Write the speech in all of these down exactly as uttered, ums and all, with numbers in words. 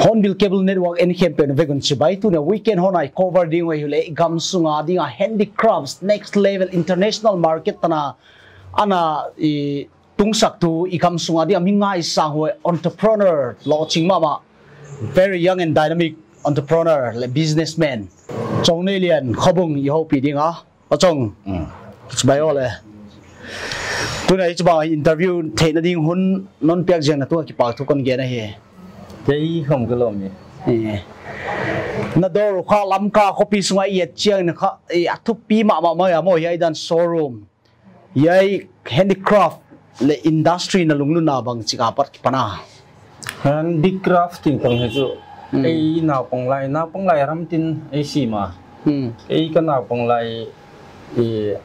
Hornbill Cable Network en khempeuh ve kan chibai. Tuna weekend hawna ei cover ding ei hi le, i gam sunga dinga handicrafts next level international market tana ana i tungsaktu, i gam sunga dinga mi ngaisang hoi entrepreneur lo ching mama, very young and dynamic entrepreneur le businessman Chawngnelian Khawbung i hopui ding a. Pa Chawng, mm, chibai aw le. Tuna hi chibai interview theina ding hun non pek jeng na tua kipak thu kan gen a hi. Kei khom ka lawm e. Eh. Na dawr kha Lamka khawpi sunga i et chieng na kha, eh, a thupi mama mai a maw, hiai dan showroom, hiai handicraft le industry na lunglutna bang chik a pat ki pan a? Handicraft ti khang hi chu, hmm, ei naupang lai, naupang lai ram tin ei siem a. Hmm. Ei ka naupang lai, eh,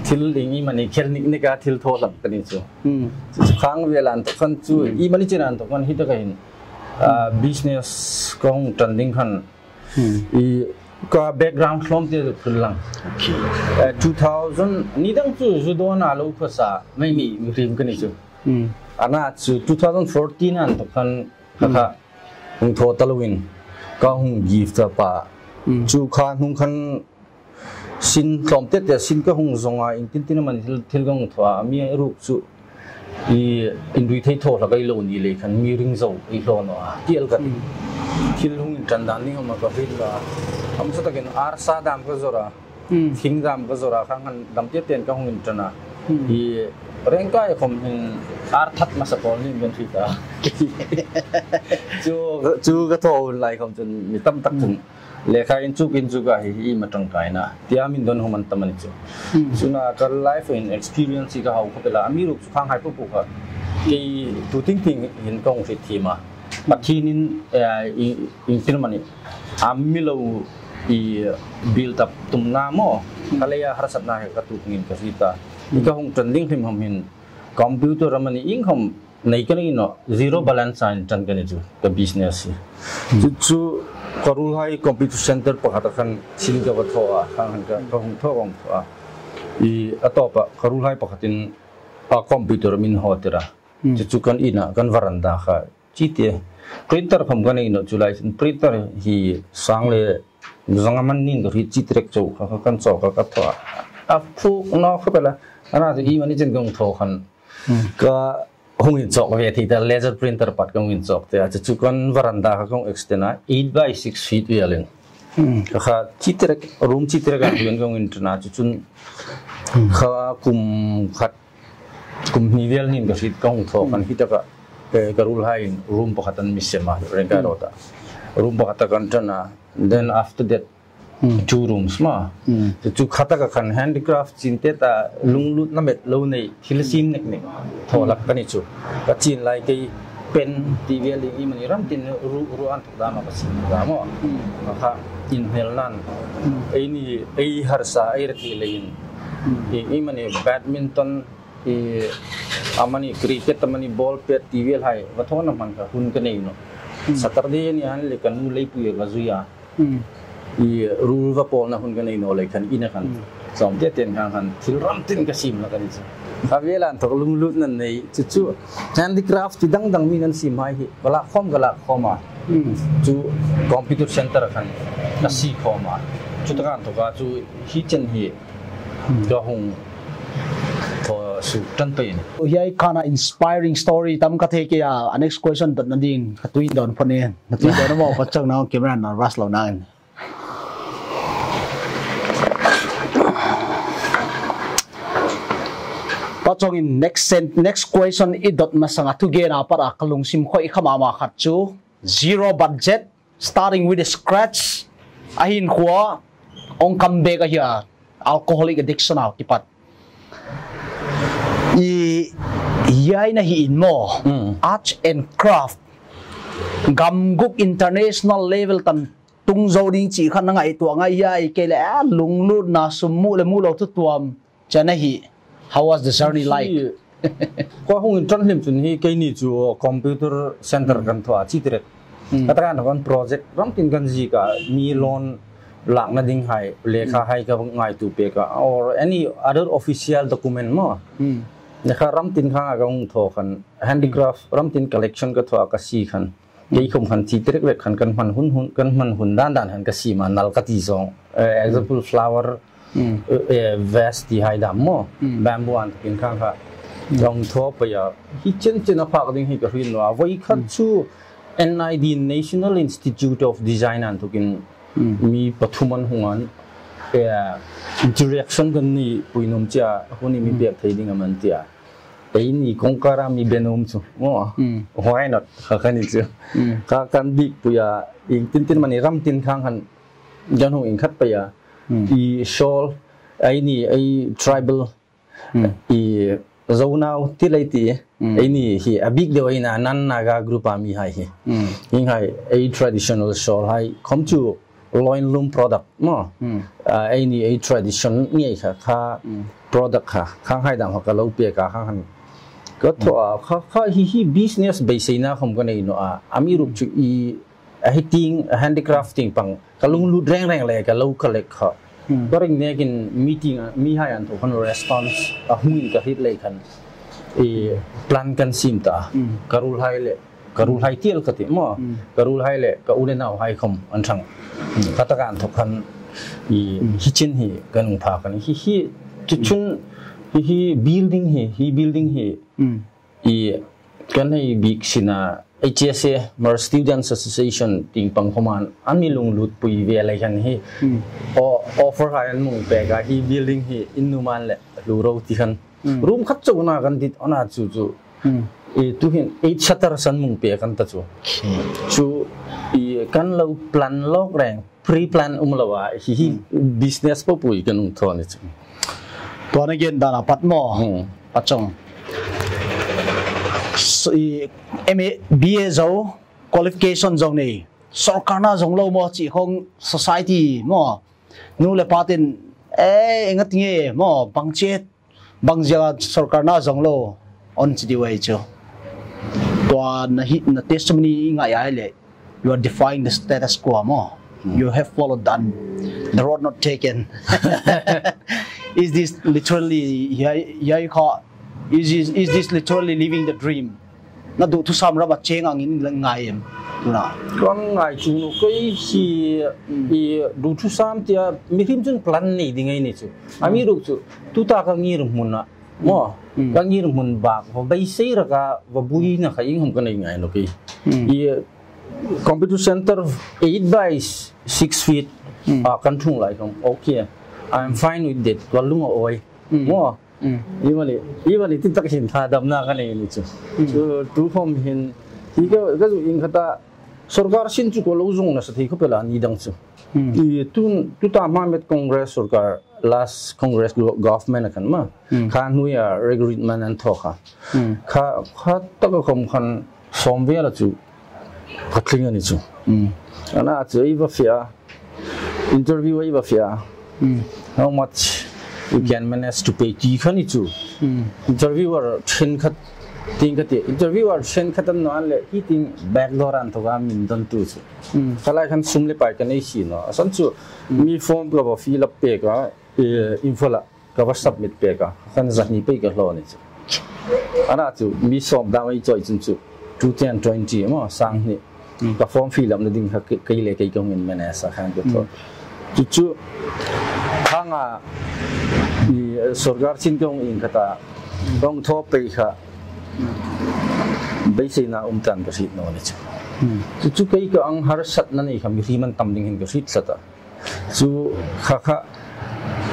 thil ding i mani khel nik nik a thil thaw hlak ka ni chu. Hmm. Chu, chu khang vel an thawk khan chu, hmm, i mani chen an thawk khan hi taka hin, ah, business ka hung ṭan ding khan, hmm, i ka background hlawm te chu phul lang. Okay. Eh, two thousand, ni dang chu zu dawn a lo khawsa mai mi, mi rim ka ni chu. Hmm. Ana chu two thousand fourteen an thawk khan, hmm, kha kha hung thaw ta loin ka hung give ta pa. Hmm. Chu kha hnung khan sin hlawm te te sin ka hung zong a, in tin tin a man thil, thil ka hung thaw a, mi ruk chu i inrui thei thaw hlak ei lo ni lei khan mi ring zo ei hlaw naw a. Tiel ka ti. Hmm. Thil hung inṭan dan ding hama ka hril a. Hmasa takin arsa dam ka zawr a. Hmm. Thing dam ka zawr a, khang khan dam tiat tiat ka hung inṭan a. Hmm. I rengkai khom hin ar that hmasa pawl nih kan hriet a. Chu, chu ka thaw hun lai khom chun mi tam tak chun, hmm, lekha inchuk inchuk a hi, hi ma ṭangkai na tia min don hum an tam a ni chu. Hmm. Chuna ka life in experience hi ka hau khawp el a, amiruokchu khanghai po po kha kei tu ting ting hin ka hung hriet thiem a. Pathienin, eh, i, i tir mani a mi lo i build up tumna maw, ka leia harsatna hi ka tuok ngeiin ka hriet a. I ka hung ṭan ding hrim hrim hin computer a mani ieng khom nei ka nei naw, zero balance a inṭan ka ni chu ka business hi. Chu, chu ka ruolhai computer center pakhat a khan sin ka va thaw a, khan khan ka, ka hung thaw, ka hung thaw a. I a tawpa ka ruolhai pakhatin a computer min haw tir a. Hmm. Chu chu kan ina, kan veranda kha chi te. Printer khom ka nei naw chu lai, printer hi sang le zanga man nin ka hriet chi trek chau kha, kha kan chawk a ka thaw a. A phuok naw khawp el a. Ana chu i mani chen ka hung thaw khan. Hmm. Ka hung inchawk ve thei ta, laser printer pat ka hung inchawk te a. Chu chu kan veranda kha ka hung extend a, eight by six feet velin. Hmm. Kha kha chi trek, room chi trek a hung ka hung inṭan a chu chun. Hmm. Kha kum khat kum hni vel nin ka hriet ka hung thaw khan, hmm, hi taka, eh, ka ruolhaiin room pakhat an mi sem a, rengkai, hmm, rawt a. Room pakhat a kan ṭan a, then after that, hmm, two rooms ma. Hmm. Chu chu kha taka khan handicraft chin te ta lunglutna met lo nei, thil siem nek nek thaw hlak ka ni chu. Ka chin lai kei pen ti vel ding i mani ram tin ru, ru an dam a ka sin dam a. Hmm. Kha inhmel nan. Hmm. Eini, ei harsa, ei rethei leiin. Hmm. I, i mani badminton, i, a mani cricket, a mani ball pet ti vel hai, va thawna hman kha hun ka nei naw. Hmm. Saturday ni han le ka nu lei pui ka zui a. Hmm. I ruol va pawlna hun ka nei naw lei khan ina khan. Hmm. Sawm te ten khan khan thil ram tin ka siem hlak a ni chu. Kha vel an thawk lunglutna nei chu chu handicraft ti dang dang min an siem hai hi ka lak khawm, ka lak khawm a. Hmm. Chu computer center khan ka sie khawm a. Chu taka an thawka chu hi chen hi, hmm, ka hung thaw suok ṭan pei a nih. Hiai khan a inspiring story tam ka thei kei a. A next question dawtna ding ka tui dawn phot ning. Na tui dawn maw, ka chak nang camera nervous lo nang. Pa Chawngin next sen-, next question i dot masanga thu gen a pat a ka lungsim khawih kha mama khat chu zero budget, starting with a scratch, a hin khua ong come back a hia alcoholic addiction a kipat. I, hiai na hi in maw, Mm. arts and craft, gamguk international level tan tung zo ding chi khan na ngaihtuah ngai hiai kei le, a, lunglutna sum mu le mu lo thu tuam chana hi. How was the journey like? Hi, ka hung in ṭan hlim chun hi keini chu computer center kan thaw a chi tirek. Hmm. Ka taka na kan project ram tin kan zik a mi loan lakna ding hai, lekha Hmm. hai ka ngaituo pek a, or any other official document maw. Hmm. Lekha ram tin kha ka hung thaw khan handicraft ram tin collection ka thaw a ka sie khan. Kei khom khan chi tirek rek khan kan hman hun hun, kan hman hun dan dan khan ka sie ma nal ka ti zawng. Eh, example, flower, Mm. eh, eh, vase ti hai dam maw. Mm. Bamboo an tukin kha kha. Mm. Ka hung thaw pei a. Hi chen chen a phak ding hi ka hriet naw a. Voi khat Mm. chu N I D, National Institute of Design an tukin Mm. mi pathum an hung an. Eh, direction kan nei pui nuom che a, hun hi mi Mm. pek thei ding am an ti a. Eini kawngkara mi be nuom chu. Maw. Mm. Why not? Kha kha ni chu. Mm. Kha kan biek pui a, ieng tin tin mani ram tin khang khan kan hung inkhat pei a. Mm. I shawl, eini, ei tribal, Mm. i Zo nau ti lei ti. Mm. Eini hi a bik deu eini non Naga group a mi hai hi. Mm. Hieng hai, ei traditional shawl hai khom chu loinlum product maw. Mm. Ah, eini ei tradition ngei kha, kha Mm. product kha, khang hai dam kha ka lo pek a, kha khan. Ka thaw a, kha, kha hi, hi business beiseina khom ka nei naw a. Amiruokchu i, a hi tieng, a handicraft tieng pang ka lunglut reng reng le ka lo ka lek kha. Hmm. Ka ring nekin meeting a, mi hai an thaw khan response a hung in ka hriet lei khan. I plan kan siem ta. Hmm. Ka ruolhai le, ka ruolhai tiel ka ti maw. Hmm. Ka ruolhai le, ka u le nau hai khom an thang. Hmm. Ka taka an thaw khan i Hmm. hi chen hi kan hung pha khan. Hi, hi, chu chun, hi, hi building hi, hi building hi. Hmm. I kan hei biek sien a H S A, Hmar Students Association tieng pang khom an, an mi lunglut pui ve lei khan hi. Hmm. O, offer hai an hung pek a hi building hi in nuom an le hlu ro ti khan. Hmm. Room khat chau na kan dit a na chu chu. Hmm. I tu hin eight shutters an hung pek an ta chu. Hmm. Chu i kan lo plan lawk reng. Pre-plan um lo a, hi hi Hmm. business po pui kan hung thaw ni chu. Tuan a gen dan a pat maw. Hmm. Pat chawng. So, i M A, B A zo, qualification zo nei. Sawrkar na zong lo maw chi khong society maw. Nu le pa tin, eh, enga ti nge maw, bang chet. Bang zia sawrkar na zong lo, on chi di wei chu. Tua na hi, na testimony i ngai ai le, you are defying the status quo maw. Hmm. You have followed the, the road not taken. Is this literally, ya, ya kha, is this, is this literally living the dream? Na duthusam rama cheng angin la ngai em? Tuna. Kan ngai chu nu kei hi Mm. i duthusam tia mihriem chun plan nei ding ei ni chu. Amiruokchu, tuta ka ngirhmun a. Maw, Mm. ka ngirhmun bak, va beisei raka, va buoina kha ieng hom ka nei ngai naw kei. Mm. I computer center eight by six feet, Mm. a kan thung lai khom. Okay, I'm fine with that. Ka lung a awi. Mm. Maw, Mm. Iemani, iemani tin tak hin thadamna ka nei ni chu. Mm. Chu, tu khom hin, hi ka, ka zu in khata, sawrkar sin chu ko lo zong nasa thei khop el a ni dang chu. Mm. I tun, tuta hma met Congress sawrkar, last Congress go-, government a khan ma. Mm. Kha hnuoia recruitment an thaw kha. Mm. Kha, kha taka khom khan sawm vela chu ka tling a ni chu. Mm. Ana chu ei va fe a. Interview ei va fe a. Mm. How much you can manage to pay ti kha ni chu. Mm. Interviewer ṭhenkhat tieng ka ti. Interviewer ṭhenkhat an naw an le hi tieng backdoor an thaw ka min don tu chu. Mm. Kha lai khan sum le pai ka nei si naw. A san chu Mm. mi form ka va fill up pek a, eh, Imphal a. Ka va submit pek a, khan zahni pei ka hlaw ni chu. Ana chu, mi sawm dam ei chawi chun chu, two ten twenty maw, sang hni. Mm. Ka form fill up na ding kha ke-, kei le kei ka hung in manage a khan ka thaw. Mm. Chu chu, khang a, i, sawrkar sin ka hung in kha ta, ka hung thaw pei kha, beiseina um tan ka hriet naw ni chu. Mm. Chu chu kei ka ang harsatna nei kha mihriem an tam ding hin ka hriet tlat a. Chu kha kha,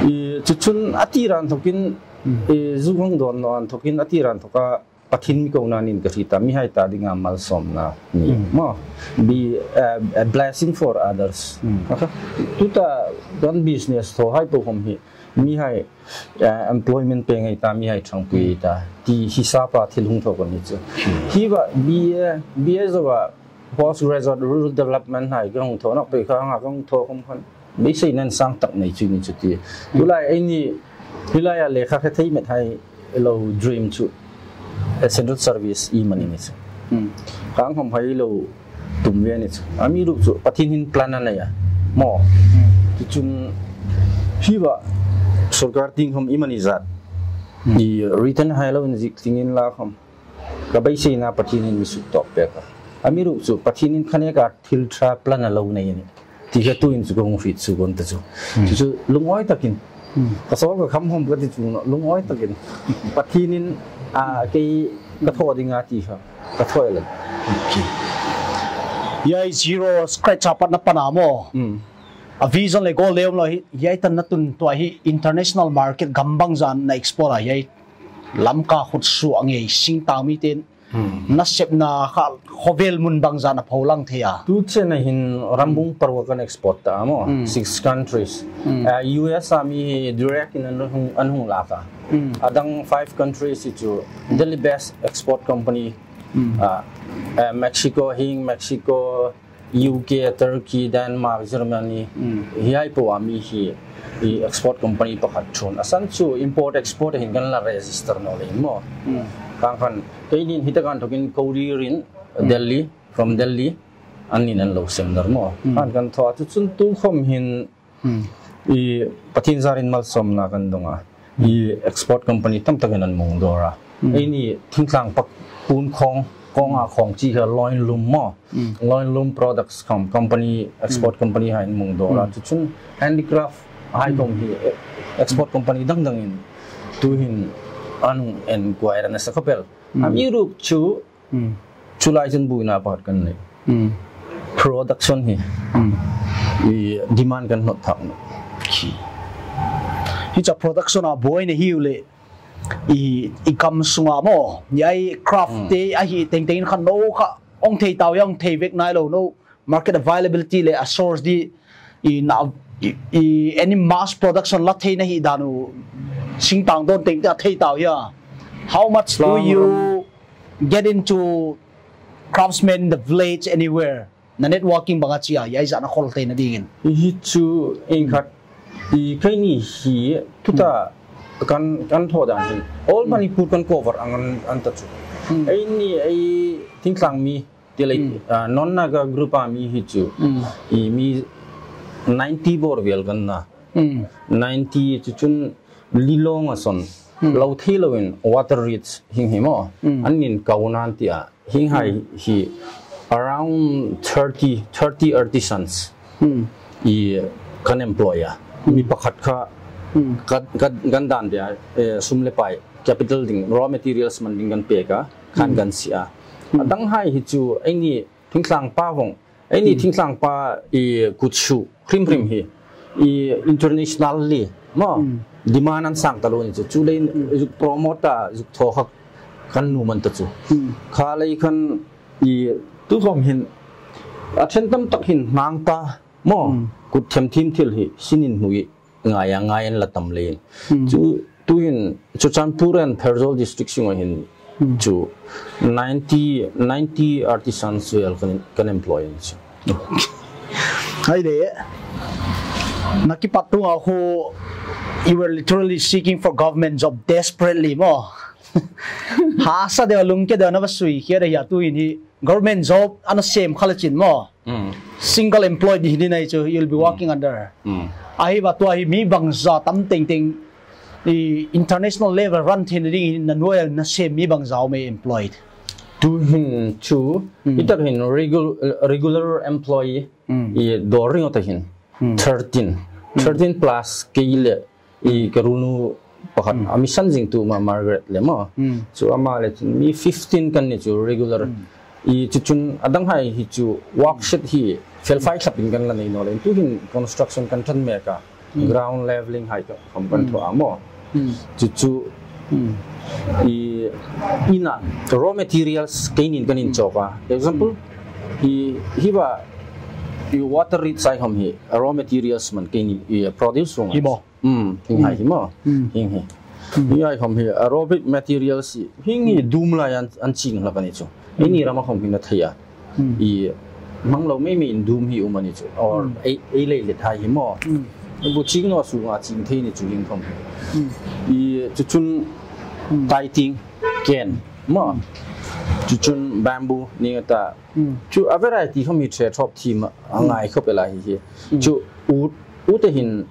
i, chu chun a ti ran thokin I zuk hang dawn naw an thokin a ti ran thoka Pathien mi kona nin ka hriet a, mihai ta dinga malsawmna ni maw. Be a, a blessing for others. Tuta kan business thaw hai po khom hi mihai, eh, employment pe ngei ta, mihai ṭhangpui ta ti hi sapa thil hung thaw kan ni chu. Hi va B A, B A zo va postgraduate rural development hai ka hung thaw nak pe kha nga ka hung thaw khom khan beisei nan sang tak nei chu ni chu ti. Tulai eini hilai a lekha kha thei met hai lo dream chu, eh, central service i mani ni chu. Khang hom hai lo tum ve ni chu. Amiruokchu Pathien hin plan a nei a maw. Tichun hi va sorkar tieng hom i mani zat i written hai lo in zik tingin la khom ka beiseina Pathien hin mi suk tawk pek a. Amiruokchu Pathien hin khaneka thil ṭha plan a lo nei ni ti kha tuin chu ka hung hriet chu kon ta chu. Chu chu lungawi takin ka sawl ka kham hom ka ti chu lungawi takin Pathien hin, a, kei ka thaw dinga ti kha ka thaw el. Hiai zero scratch a patna pana maw. A vision le goal le om lo hi, hiai tan na tun tua hi international market gam bang zan na export a hiai Lamka khut su a ngei singtang mi ten nasepna kha khovel mun bang zan a pho lang thei a. Tu chen a hin rambung paruk kan export ta maw. Six countries. Ah, U S a mi hi direct in an hung, an hung lak a. Adang five countries hi chu Delhi based export company. Ah, eh, Mexico, hing Mexico, U K, Turkey, Denmark, Germany. Hiai po a mi hi, i export company pakhat chun. A san chu import export hin kan la register naw le maw. Khang khan keinin hi takan thokin Korea rin Delhi, from Delhi, an nin an lo sem dar maw. Khang kan thaw chu chun tu khom hin i Pathien zarin malsawmna kan dong a. I export company tam takin an mung dawr a. Eini thingtlang pak pun khawng, kawng a khawng chi kha loin loom maw. Loin loom products khom company, export company hai an mung dawr a. Chu chun handicraft hai khom hi, eh, export company dang dangin tu hin an enquire na sa khop el. Amiruokchu chu lai chun buoina pakhat kan nei. Production hi i demand kan hnawt thak naw. Hi chu production a buoina hi u le i, i kam sunga maw. Hiai craft te a hi teng tengin khan no kha ong thei tau, ong thei vek nai lo no. Market availability le a source di i na, i, i any mass production la theina hi dan u singtang dawn teng te a thei tau hia. How much do you get into craftsmen in the village anywhere? Na networking banga chia, hiai zan a khol theina dingin. Hi chu ieng khat i keini hi tuta kan, kan thaw dan hin all Manipur kan cover ang an, an ta chu. Eini ei thingtlang mi ti lei, ah, non Naga group a mi hi chu i mi ninety bawr vel kan na. Ninety chu chun Lilong a son lo thei loin water rich hing hi maw. An nin kau nan ti a. Hing hai hi around thirty, thirty artisans i kan employ a. Mi pakhat kha kan, kan, kan dan dia, eh, sum le pai, capital ding, raw materials man ding kan pek a, khan kan sie a. A dang hai hi chu eini thingtlang pa vong, eini thingtlang pa i kutsuh hrim hrim hi i internationally maw demand an sang ta lo ni chu. Chu leiin zuk promote ta, zuk thaw kha kan nuom an ta chu. Kha lei khan i tu khom hin a ṭhen tam tak hin hnang ta maw. Kut them thim thil hi sinin hnui ngai a, ngai an la tam leiin. Chu tuhin Churachandpur and Pherzawl district sunga hin chu ninety, ninety artisans vel kan, kan employ an chu. Hai de. Na kipat tunga khu, you were literally seeking for government job desperately maw. Hasa deu lungke deu na va sui khia de hia tuhin hi government job a na sem kha le chin maw. Single employed hi ni nei chu, you'll be working under. A hi va tua hi mi bangza tam teng teng i international level run theina ding hin na nuoi na sem mi bangza um ei employed. Tu hin chu i tak hin regu-, regular employee i dawr ringawt a hin thirteen, thirteen plus kei le i ka ruolnu pakhat a mi san zing tu ma Margaret le maw. Chu ama le chun mi fifteen kan ni chu regular. I chu chun a dang hai hi chu work shed hi fel fai thlapin kan la nei naw le. Tu hin construction kan ṭan mek a. Ground leveling hai ka khom kan thaw a maw. Hmm. Chu chu, hmm, i, ina raw materials keinin kan inchawk a. Example, i, hi va, i water reeds hai khom hi, raw materials man keini, i, produce rong. Hi maw? Hmm, hi hai hi maw? Hmm. Hi hi. Hmm. Hi hai khom hi, a raw materials hi, hi dum lai an, an ching hlak a ni chu. Hmm. Eini rama khom hi na thei a. Hmm. I hmang lo mei mei in dum hi um a ni chu. Or, hmm, ei, ei lei let hai hi maw? Hmm. Bu ching naw sunga ching thei ni chu hi khom. Hmm. I chu chun, hmm, tai ting, ken maw? Chu chun bamboo ni ta. Hmm. Chu a variety khom hi ṭhe ṭhawp thiem a, hmm, ngai khop el a hi hi. Hmm. Chu u, u te hin,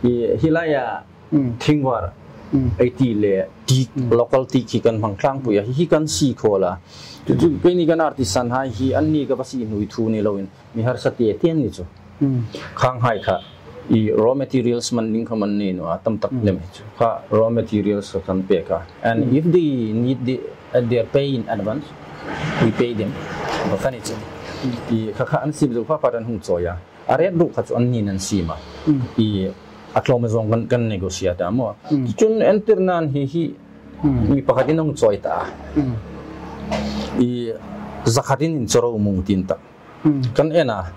i, hi laia, hmm, thingvar, hmm, ei ti le teak, hmm, local teak hi kan hmang tlangpui a, hi, hi kan sie khawl a. Chu, chu, keini kan artisan hai hi, anni ka va sie hnuoi thu ni loin, mi harsa te te an ni chu. Hmm. Khang hai kha, i raw materials man ding khom an nei naw a, tam tak, hmm, lem hi chu. Kha raw materials kha kan pek a. And, hmm, if they need the, uh, their pay in advance, we pay them. Kha ni chu. Hmm. I kha kha an siem zo kha kha an hung chawi a. A rate ruok kha chu anni'n an siem a. Hmm. I a tlawm zawng kan, kan negotiate a maw. Hmm. Chun entirnan hi hi, hmm, mi pakhatin a hung chawi ta. Hmm. I zakhatin inchawk ro mung tin ta. Hmm. Kan en a.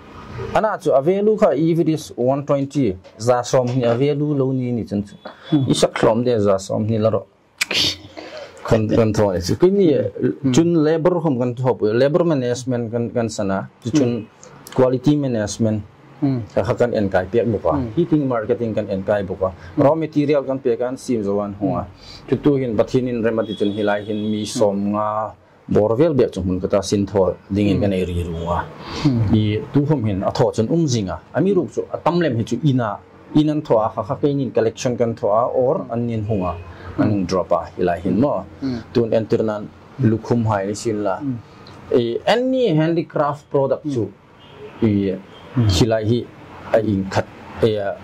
Ana chu a value kha, if it is one twenty, za sawmhni a value lo ni ni chun chu. Hmm. I sak tlawm de za sawmhni la ro. Kan, kan thaw ni chu. Keini, hmm, chun labor khom kan thaw pui. Labor management kan, kan san a. Chu chun, hmm, quality management. Hmm. Kha kha kan enkai pek bawk a. Hmm. Heating, marketing kan enkai bawk a. Hmm. Raw material kan pek a, an siem zo an hung a. Hmm. Chu tu hin Pathienin rem a ti chun hi lai hin mi, hmm, sawmnga bawr vel bek chu hmun khat a sin thaw dingin, hmm, kan ei ri ru a. Hmm. I tu khom hin a thaw chun um zing a. Amiruokchu a tam lem hi chu ina, in an thaw a, kha kha keinin collection kan thaw a, or, hmm, anni'n hung a, an, hmm, drop a, hi lai hin maw. Hmm. Tun entirnan lukhum hai ni sien la. Hmm. I any handicraft product, hmm, chu, i, hmm, hi lai hi a ieng khat, i, a,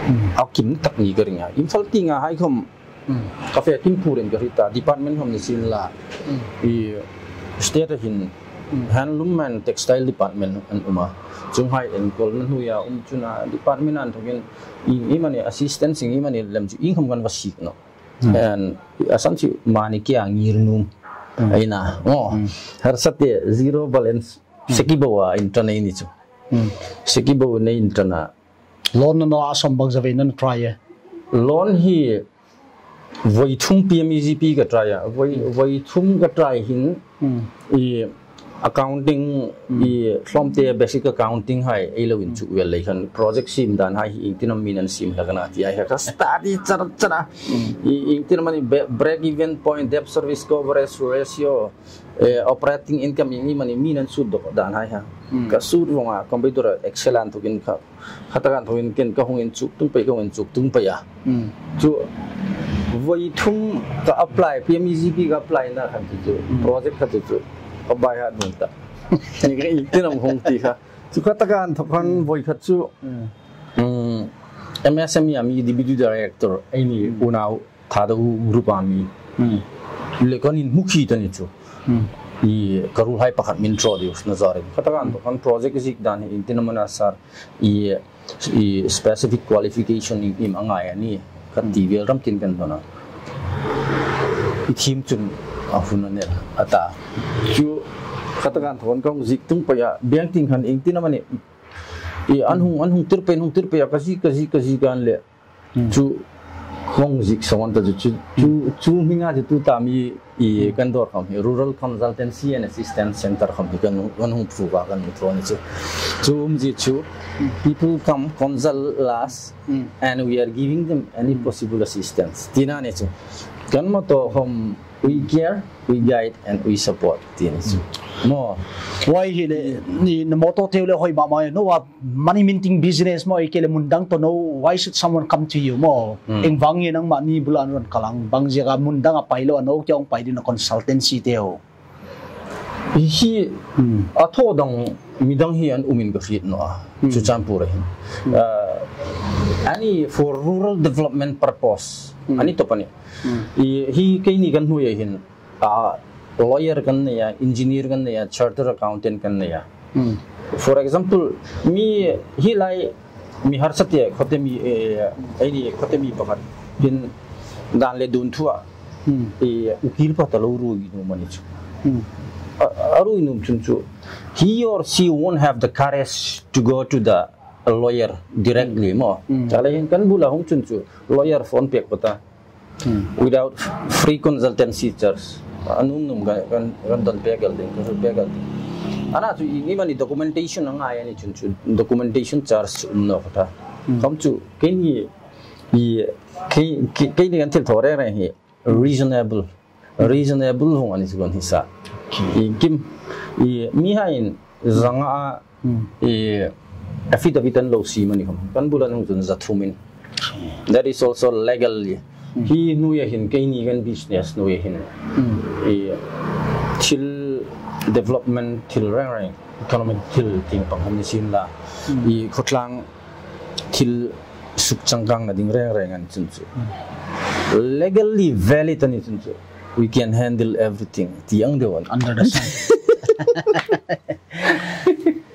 hmm, a kim tak ni ka ring a. Imphal tienga hai khom, hmm, ka fe kim purin ka hriet ta, department khom ni sien la. Hmm. I state a hin, hmm, handloom and textile department an um a. Chuonghai enkawlna hnuoia um chun a department a inthokin ieng, iemani assistance, ieng, iemani lem chu ieng khom kan va sik nawh. Hmm. And a san chu mani kia ngir nuom. Hmm. Ei na. Oh. Hmm. Harsa te zero balance. Hmm. Seki bo a inṭan ei ni chu. Hmm. Seki bo nei inṭan a. Loan na naw a, sawm bang zavei nan try e? Loan hi voi thum P M E G P ka try a. Voi, hmm, voi thum ka try hin, hmm, i accounting, hmm, i tlawmte basic accounting hai ei lo inchuk vel lei khan project siem dan hai hi iengtin am mi'n an siem hlak a na ti hai kha ka study char char a. Hmm. I iengtin am a ni be-, break even point, debt service coverage ratio, eh, operating income ieng iemani mi'n an sut dawk dan hai kha. Hmm. Ka sut vawng a, computer a Excel a inthokin kha, kha taka inthokin ken ka hung inchuk tung pei, ka hung inchuk tung pei a. Hmm. Chu voi thum ka apply, P M E G P ka apply na khan chu chu, hmm, project kha chu chu ka bai ha dun ta. Ni ka iengtin am hung ti kha. Chu kha taka inthok khan, hmm, voi khat chu, hmm, hmm, M S M E a mi deputy director ei ni, hmm, unau Thadou group a mi. Hmm. Le kan inhmu khi ta ni chu. Hmm. I ka ruolhai pakhat min introduce na zarin. Kha taka inthok khan project ziek dan hi iengtin am a na sir, i, i specific qualification ieng ieng a ngai a ni. Ka ti vel ram tin kan dawn a. I thiem chun a hun a ner a ta. Chu kha taka inthok khan ka hung ziek tung pei a. Biang tieng khan iengtin am a ni. I an hung, an hung tir pei, hung tir pei a ka ziek, ka ziek, ka ziek dan le. Hmm. Chu hung ziek sawng an ta chu, chu, chu, chu hminga chu tuta mi i, hmm, kan dawr khom hi Rural Consultancy and Assistance Centre khom hi kan, kan hung phuok a kan hung thaw ni chu. Chu umzie chu, hmm, people come consult us, hmm, and we are giving them any, hmm, possible assistance. Tina ni chu. Kan motto khom, we care, we guide and we support ti ni chu. Maw. Why hi le, ni na motto te le hoi ma ma no wa money minting business maw, ei ke le mun dang to no, why should someone come to you maw? Hmm. Ieng vang nge nangma ni bula an rawn kal ang, bang ziek a mun dang a pai lo a no, kei hung pai ding a consultancy te ho. Hi, hmm, a thaw dang mi dang hi an umin ka hriet naw a. Hmm. Chu chan pura hin. Hmm. Uh, a ni for rural development purpose. Hmm. A ni tawp a nih. Hmm. I, hi keini kan hnuoia hin, a, lawyer kan nei a, engineer kan nei a, chartered accountant kan nei a. Hmm. For example, mi hi lai mi harsa te khawte mi, eh, ei ni khawte mi pakhat hin dan le dun thua. Hmm. I ukil pa ta lo ruoi nuom a ni chu. Hmm. A, a ruoi nuom chun chu, he or she won't have the courage to go to the lawyer directly maw. Hmm. Chuleiin kan bula hung chun chu lawyer phone pek pawt a. Hmm. Without free consultancy charge. A nuom nuom kan, kan, kan don pek el ding, kan pek el ding. Ana chu i, i mani documentation a ngai a ni chun chu documentation charge um naw ka ta. Hmm. Khom chu keini, i, kei, kei, keini kan thil thaw reng reng hi reasonable. Reasonable hung a ni chu kan hei sa. Okay. I kim, i mihaiin zanga a, hmm, i affidavit an lo siem a ni khom. Kan bula hung chun za thumin. That is also legally. Hmm. Hi hnuoia hin keini kan business hnuoia hin. Hmm. I thil development thil reng reng, economic thil tieng pang khom ni sien la. Hmm. I khawtlang thil suk changkangna ding reng reng a ni chun chu. Hmm. Legally valid a ni chun chu. We can handle everything. Ti ang deu a ni. Under the sun.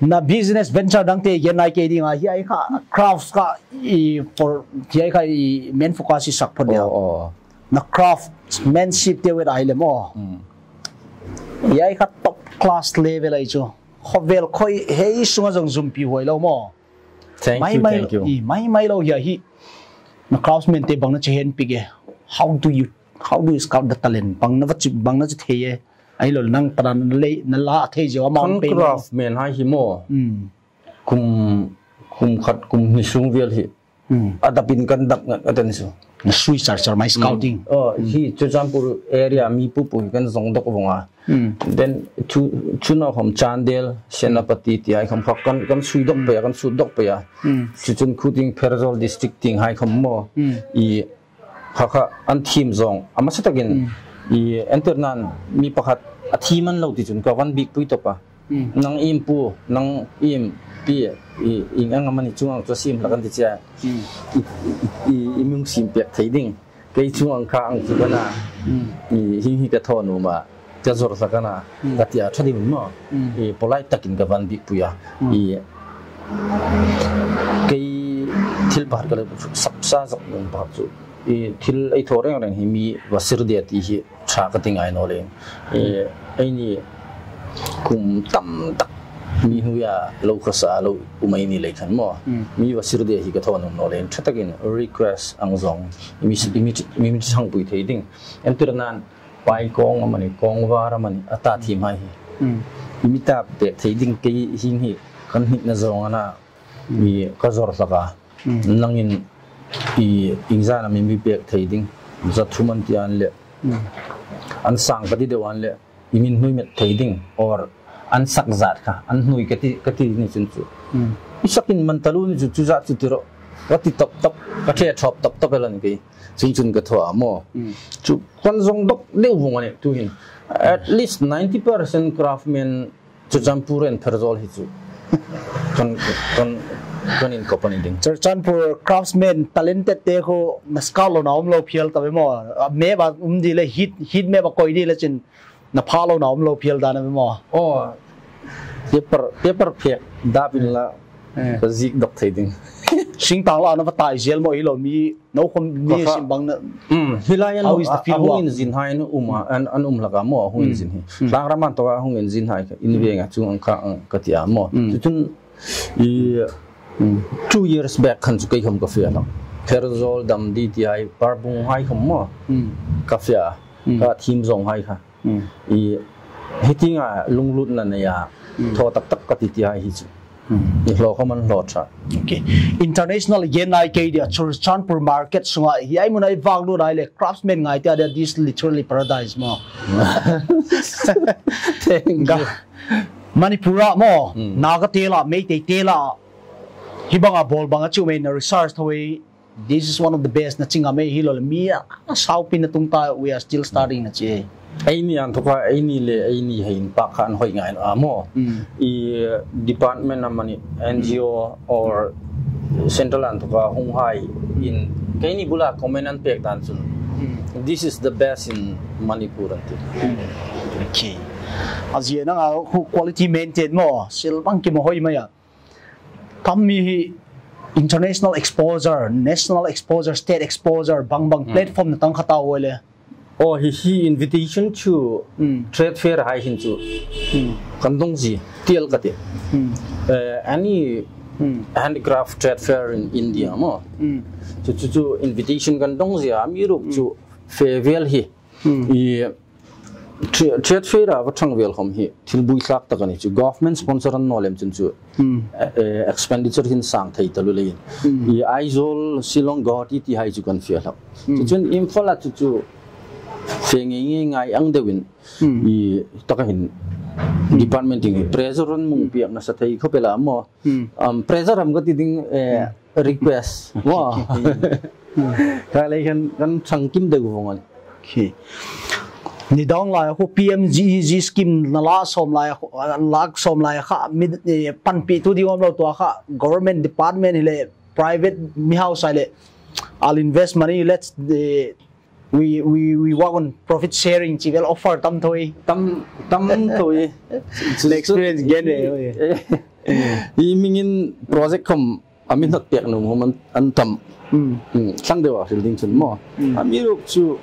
Na business venture dangte gen ngai kei ding a, hiai kha crafts kha i for, hiai kha i main focus i sak phot deu. Oh, oh. Na craftsmanship te wet ai le maw. Hmm. Hiai kha top class level ai chu. Khawvel khoi hei sunga zong zumpi huai lo maw. Thank you, thank you. I, mai mai lo hiai hi. Na craftsman te bang na che hen pik e. How do you, how do you scout the talent? Bang na va chi, bang na chi thei e. Ai lo nang para na le, na la thei zeu amount pe. Craftsman hai hi maw. Hmm. Kum, kum khat, kum hni sung vel hi. Hmm. A dapin kan dap ngat a ten su. Na sui char char mai scouting. Hmm. Oh, hi Churachandpur area mi pu pu kan zong dok vong a. Hmm. Then chu, chu naw khom Chandel, Senapati ti ai khom kha kan, kan sui dok pei a, kan sui dok pei a. Hmm. Chu chun khu tieng Pherzawl district tieng hai khom maw. Hmm. I kha kha an thiem zong. A hmasa takin, hmm, i entirnan mi pakhat a thiem an lo ti chun ka van biekpui tawp a. Hmm. Nang iem pu, nang iem pi, i, i ang amani chuong ang chu siem hlak an ti che a. Hmm. I, i, i, i mi hung siem pek thei ding. Kei chuong ang kha ang chu ka na. Hmm. I, hi hi ka thaw nuom a. Ka zawr hlak a na. Hmm. Ka ti a ṭha ding maw. Hmm. I, polite takin ka van biekpui a. Hmm. I, kei thil pakhat ka lo sap sa zok nuom pakhat chu. I, thil ei thaw reng reng hi mi va sir de ti hi ṭha ka ti ngai naw leiin. E, eini kum tam tak mi hnuoia lo khawsa lo um ei ni lei khan maw. Mm. Mi va sir de hi ka thaw nuom naw leiin ṭha takin request ang zong i mi, i mi, i mi, mi ṭhangpui thei ding. Entirnan pai kawng amani, kawng var amani, a ta thiem hai hi. Mm. I mi ta pek thei ding kei hieng hi kan hnitna zawng a na. Mm. I ka zawr hlak a. Mm. Nangin i, iengzat am i mi pek thei ding, za thum an ti an le. Mm. An sang ka ti deu an le, i min hnuoi met thei ding, or an sak zat kha, an hnuoi ka ti, ka ti ni chun chu. Mm. I sakin man taluo ni chu, chu zat chu ti rawh. Ka ti tawp tawp, ka ṭhe ṭhawp tawp tawp el a ni kei. Chun chun ka thaw a maw. Mm. Chu kan zong dok deu vong a ni tu hin. At least ninety percent craftsman Churachandpur and Pherzawl hi chu. Kan, kan, kan inkop a ni ding. Churachandpur craftsman talented te khu na scout lo na um lo phial ta ve maw. A map a um di le heat, heat map a koi di le chin na pha lo na um lo phial dan a ve maw. Oh, paper, paper phek dap inla. Eh. Ka ziek dok thei ding. Singtang la na va tai zel maw hi lo mi No khom ni sim bang na. Mm, hi lai an, how is the field work? A hung inzin hai an um a, an, an um hlak a maw, a hung inzin hi. Mm. Tlangram an tawka a hung inzin hai kha, in veng a chung ang kha ang ka ti a maw. Mm. Chu chun i, mm, two years back khan chu kei khom ka fe a hlak. Pherzawl, Damdi ti hai, Parbung hai khom maw. Mm. Ka fe a, mm, ka thiem zong hai kha. Mm. I, hi tienga lunglutna nei a, mm, thaw tak tak ka ti ti hai hi chu. Hmm. I hlaw khom an hlaw ṭha. Okay. International gen ngai kei dia, Churachandpur market sunga, hiai hmuna i vak lut ngai le, craftsman ngai te a dia, this literally paradise maw. Thank you. Manipur a maw, hmm, Naga te la, Meitei te la, hi banga bawl banga chu mei na research thaw ei, this is one of the best na chi ngam ei hi lo le mi a, a saupin a tung ta, we are still studying na chi ei. Eini an thoka, eini le, eini hei inpak kha an hoi ngai a maw. Mm. I department amani, N G O or central an thoka hung hai in, keini bula comment an pek dan chun. Mm. This is the best in Manipur an ti. Mm. Okay. A zie nanga khu quality maintain maw, sil bang ki maw hoi mai a. Tam mi hi international exposure, national exposure, state exposure, bang bang platform na tang kha ta oi le. Oh, hi hi invitation chu trade fair hai hin chu kan dong zie tiel ka ti. Eh, any handicraft trade fair in India maw. Chu chu chu invitation kan dong zie a, amiruokchu fe vel hi. I trade fair a va thang vel khom hi thil bui hlak tak a ni chu, government sponsor a ni naw lem chun chu, eh, expenditure hin sang thei taluo leiin. I Aizawl, Shillong, Guwahati ti hai chu kan fe hlak. Chu chun Imphal a chu chu fe ngei ngei ngai ang deuin. I taka hin department ding hi pressure an mi pek nasa thei khop el a maw. Um, pressure am ka ti ding, eh, request maw. Kha lei khan kan thang kim deu vong a ni. Khi. Ni dang lai khu P M G E G scheme na la sawm lai khu, lak sawm lai kha mi, eh, panpihtu ding awm lo tua kha government department hi le private mi hausa le, "I'll invest money, let's, eh, we, we, we work on profit sharing," chi vel offer tam thoi. Tam, tam thoi. Le experience gen ve. I mingin project khom a mi hnat pek nuom khom an tam. Thlang deu a hril ding chun maw. Amiruokchu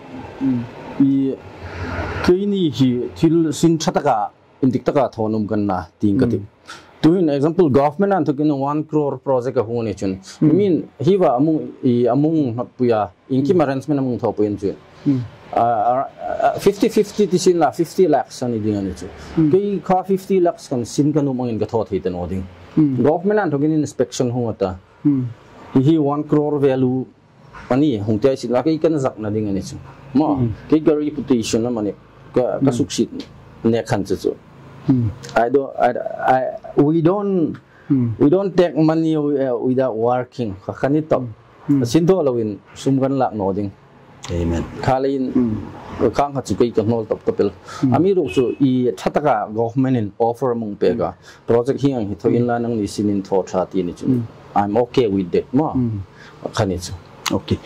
i keini hi thil sin ṭha taka, indik taka thaw nuom kan na ti ka ti. Tuhin example, government an thokin one crore project a hung a ni chun. I mean, hi va a mi, i a mi hnatpuia, inkim arrangement a mi thawpui an chu. Ah, ah, fifty fifty ti sin la, fifty lakhs a ni ding a ni chu. Kei kha fifty lakhs kan sin ka nuom angin ka thaw thei ta naw ding. Government an thokin inspection hung a ta. Hi hi one crore value a ni, hung ti a sin la kei kan zakna ding a ni chu. Maw, kei ka reputation a mani, ka, ka succeed nek khan chu chu. I don't, I, I, we don't, we don't take money, uh, without working. Kha, kha ni tawp. A sin thaw loin sum kan lak naw ding. Amen. Kha leiin, khang kha chu kei ka hnawl tawp tawp el. Amiruokchu i ṭha taka government in offer a mi pek a, project hi ang hi thaw inla nangni sinin thaw ṭha ti ni chu. I'm okay with that maw. Kha ni chu. Okay.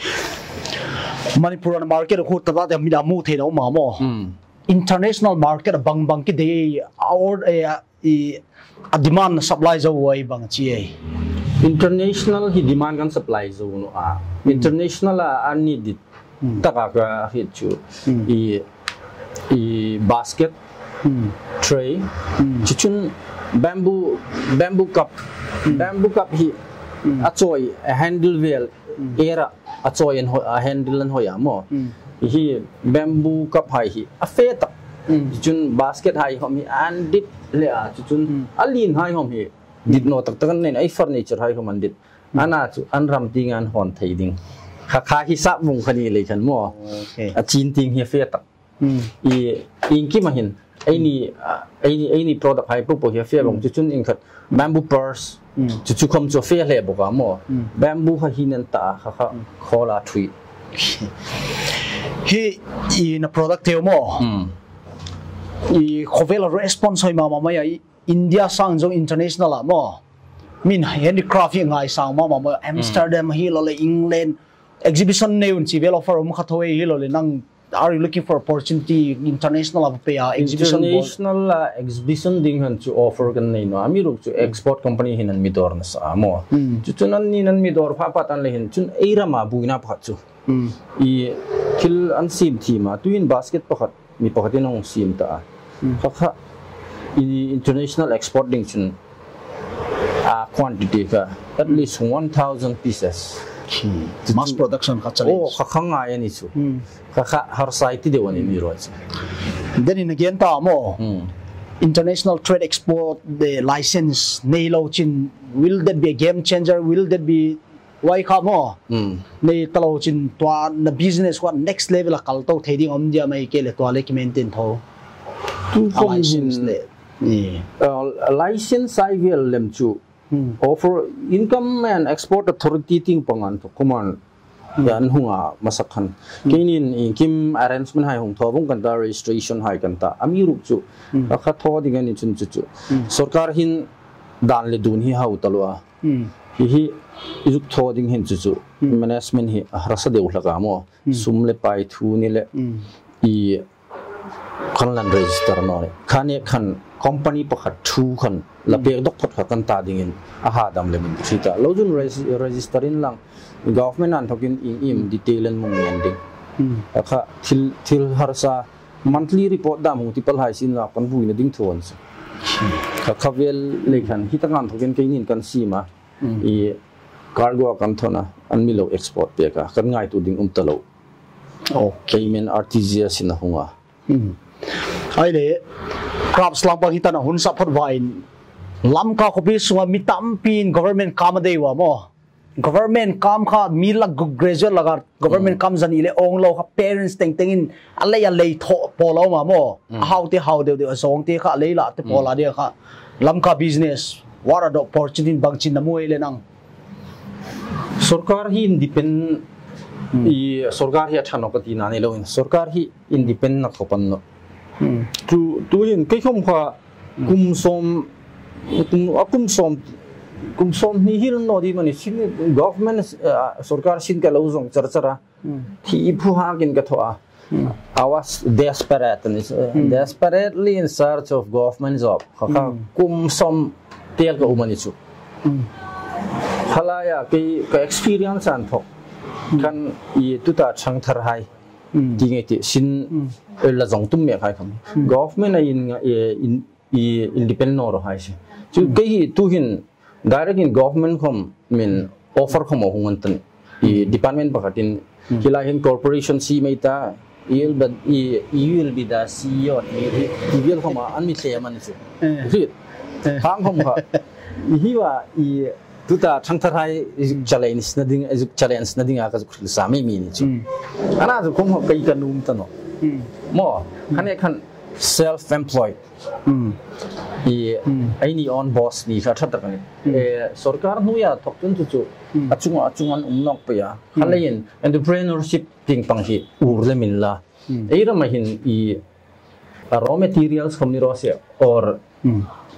Manipur an market khu ta ta mi da mu thei lo ma maw. International market bang bang ki dei a or, eh, a, i, a demand supply zo ai bang chi ai. International hi demand kan supply zo naw a. International a an ni dit taka ka hriet chu. I, i basket, tray, chu chun bamboo, bamboo cup. Bamboo cup hi a chawi, a handle vel era a chawi an hoi, a handle an hoi a maw. Hi bamboo cup hai hi a fe tak. Chu chun basket hai khom hi an dit le a, chu chun a lien hai khom hi dit naw tak tak an nei, ei furniture hai khom an dit. Ana chu an ram tieng an hawn thei ding. Kha kha hi sap vong kha ni lei khan maw. Okay. A chin tieng hi a fe tak. I, inkim a hin, eini, ah, eini, eini product hai po po hi a fe vong, chu chun ieng khat bamboo purse, chu chu khom chu a fe hle bok a maw. Bamboo kha hi nan ta, kha kha khawl a thui. Hi, i na product te maw. I khawvel response hoi ma ma mai a, i India sang zo international a maw. Min handicraft hi ngai sang ma ma maw. Amsterdam hi lo le England. Exhibition nei un chi vel offer um kha thoi hi lo le nang, are you looking for opportunity international a pe a exhibition bol? International a exhibition ding han chu offer kan nei naw. Amiruokchu export company hin an mi dawr nasa a maw. Chu chun anni an mi dawr pha pha tan le hin chun ei rama buoina pakhat chu. I thil an siem thiem a, tuhin basket pakhat mi pakhatin a hung siem ta a. Kha kha, i international export ding chun a quantity kha at least one thousand pieces. Mass production kha challenge. Oh, kha kha ngai a ni chu. Kha kha harsa ei ti deu a ni mi ro chu. Then in again ta maw. International trade export, the license nei lo chin, will that be a game changer? Will that be Why kha maw? Nei ta lo chin tua na business kha next level a kal to thei ding um dia mai ke le tua le ki maintain tho. Tu A khom license hin, le. Ni. Uh, license ai vel lem chu. Offer income and export authority ting pangan to command. Yan hung a masak khan. Keinin inkim arrangement hai hung thaw vong kan ta, registration hai kan ta. Amiruokchu. A kha thaw ding a ni chun chu chu. Sorkar hin dan le dun hi hau ta lo a. Hi hi i zuk thaw ding hin chu chu management hi a harsa deu hlak a maw. Sum le pai thu ni le i kan lan register naw ni. Kha nek khan company pakhat thu khan la pek dawk phawt kha kan ta dingin a ha dam lem in ti ta. Lo chun regi-, register inla, government inthawkin ieng im detail an hmu ngen ding. Kha thil, thil harsa monthly report dam hung ti pal hai sienla kan buoina ding thu an si. Kha, kha vel lei khan hi taka inthawkin keinin kan siem a. I cargo kan thawn a, an mi lo export pek a, kan ngaituo ding um ta lo. Okay. Payment R T G S in a hung a. Ai le, crafts lang pang hi taka hun sa phawt vain, Lamka khawpi sunga mi tampi'n government kam a dei ua maw. Government kam kha mi lak guk graduate laka government kam zani le awng lo kha parents teng tengin a lei a lei thaw pawl a um a maw. A hau te hau deu deu, a zawng te kha a lei la te pawl a deu kha. Lamka business, what are the opportunity, bang chin na hmu ei le nang? Sorkar hi independent, i sorkar hi a ṭha naw ka tina ni loin, sorkar hi independent na khawp a ni naw. Tu, tuhin kei khawm kha kum sawm, kum, a kum sawm, kum sawmhni hi naw ding am a ni, sin, government, eh, sorkar sin ka lo zawng char char a. Thi phu hakin ka thaw a. I was desperate, and it's, uh, desperately in search of government job. Kha, kha kum sawm tel ka um a ni chu. Kha laia kei ka experience inthawk khan i tuta ṭhangthar hai ti ngei ti sin la zawng tum mek hai khawm. Government a in, eh, in i independent naw raw hai si. Chu kei hi tuhin direct in government khawm min offer khawm a hung an ta ni. I department pakhatin hi lai hin corporation siem ei ta, you will be, i, you will be the C E O, i, i, i vel khawm a an mi tlem a ni chu. Right. Khang khawm kha. I hi wa i tuta ṭhangthar hai i challenge na ding, i challenge na dinga ka zuk hril sa mei mei ni chu. Ana chu khawm kha kei ka nuom ta naw. Maw, kha nek khan self employed. I, eini own boss ni kha ṭha tak a ni. Eh, sorkar hnuoia thawk chun chu chu a chunga, a chunga an um nawk pei a. Kha leiin entrepreneurship tieng pang hi ur lem inla. Ei rama hin i, a raw materials khawm ni raw se or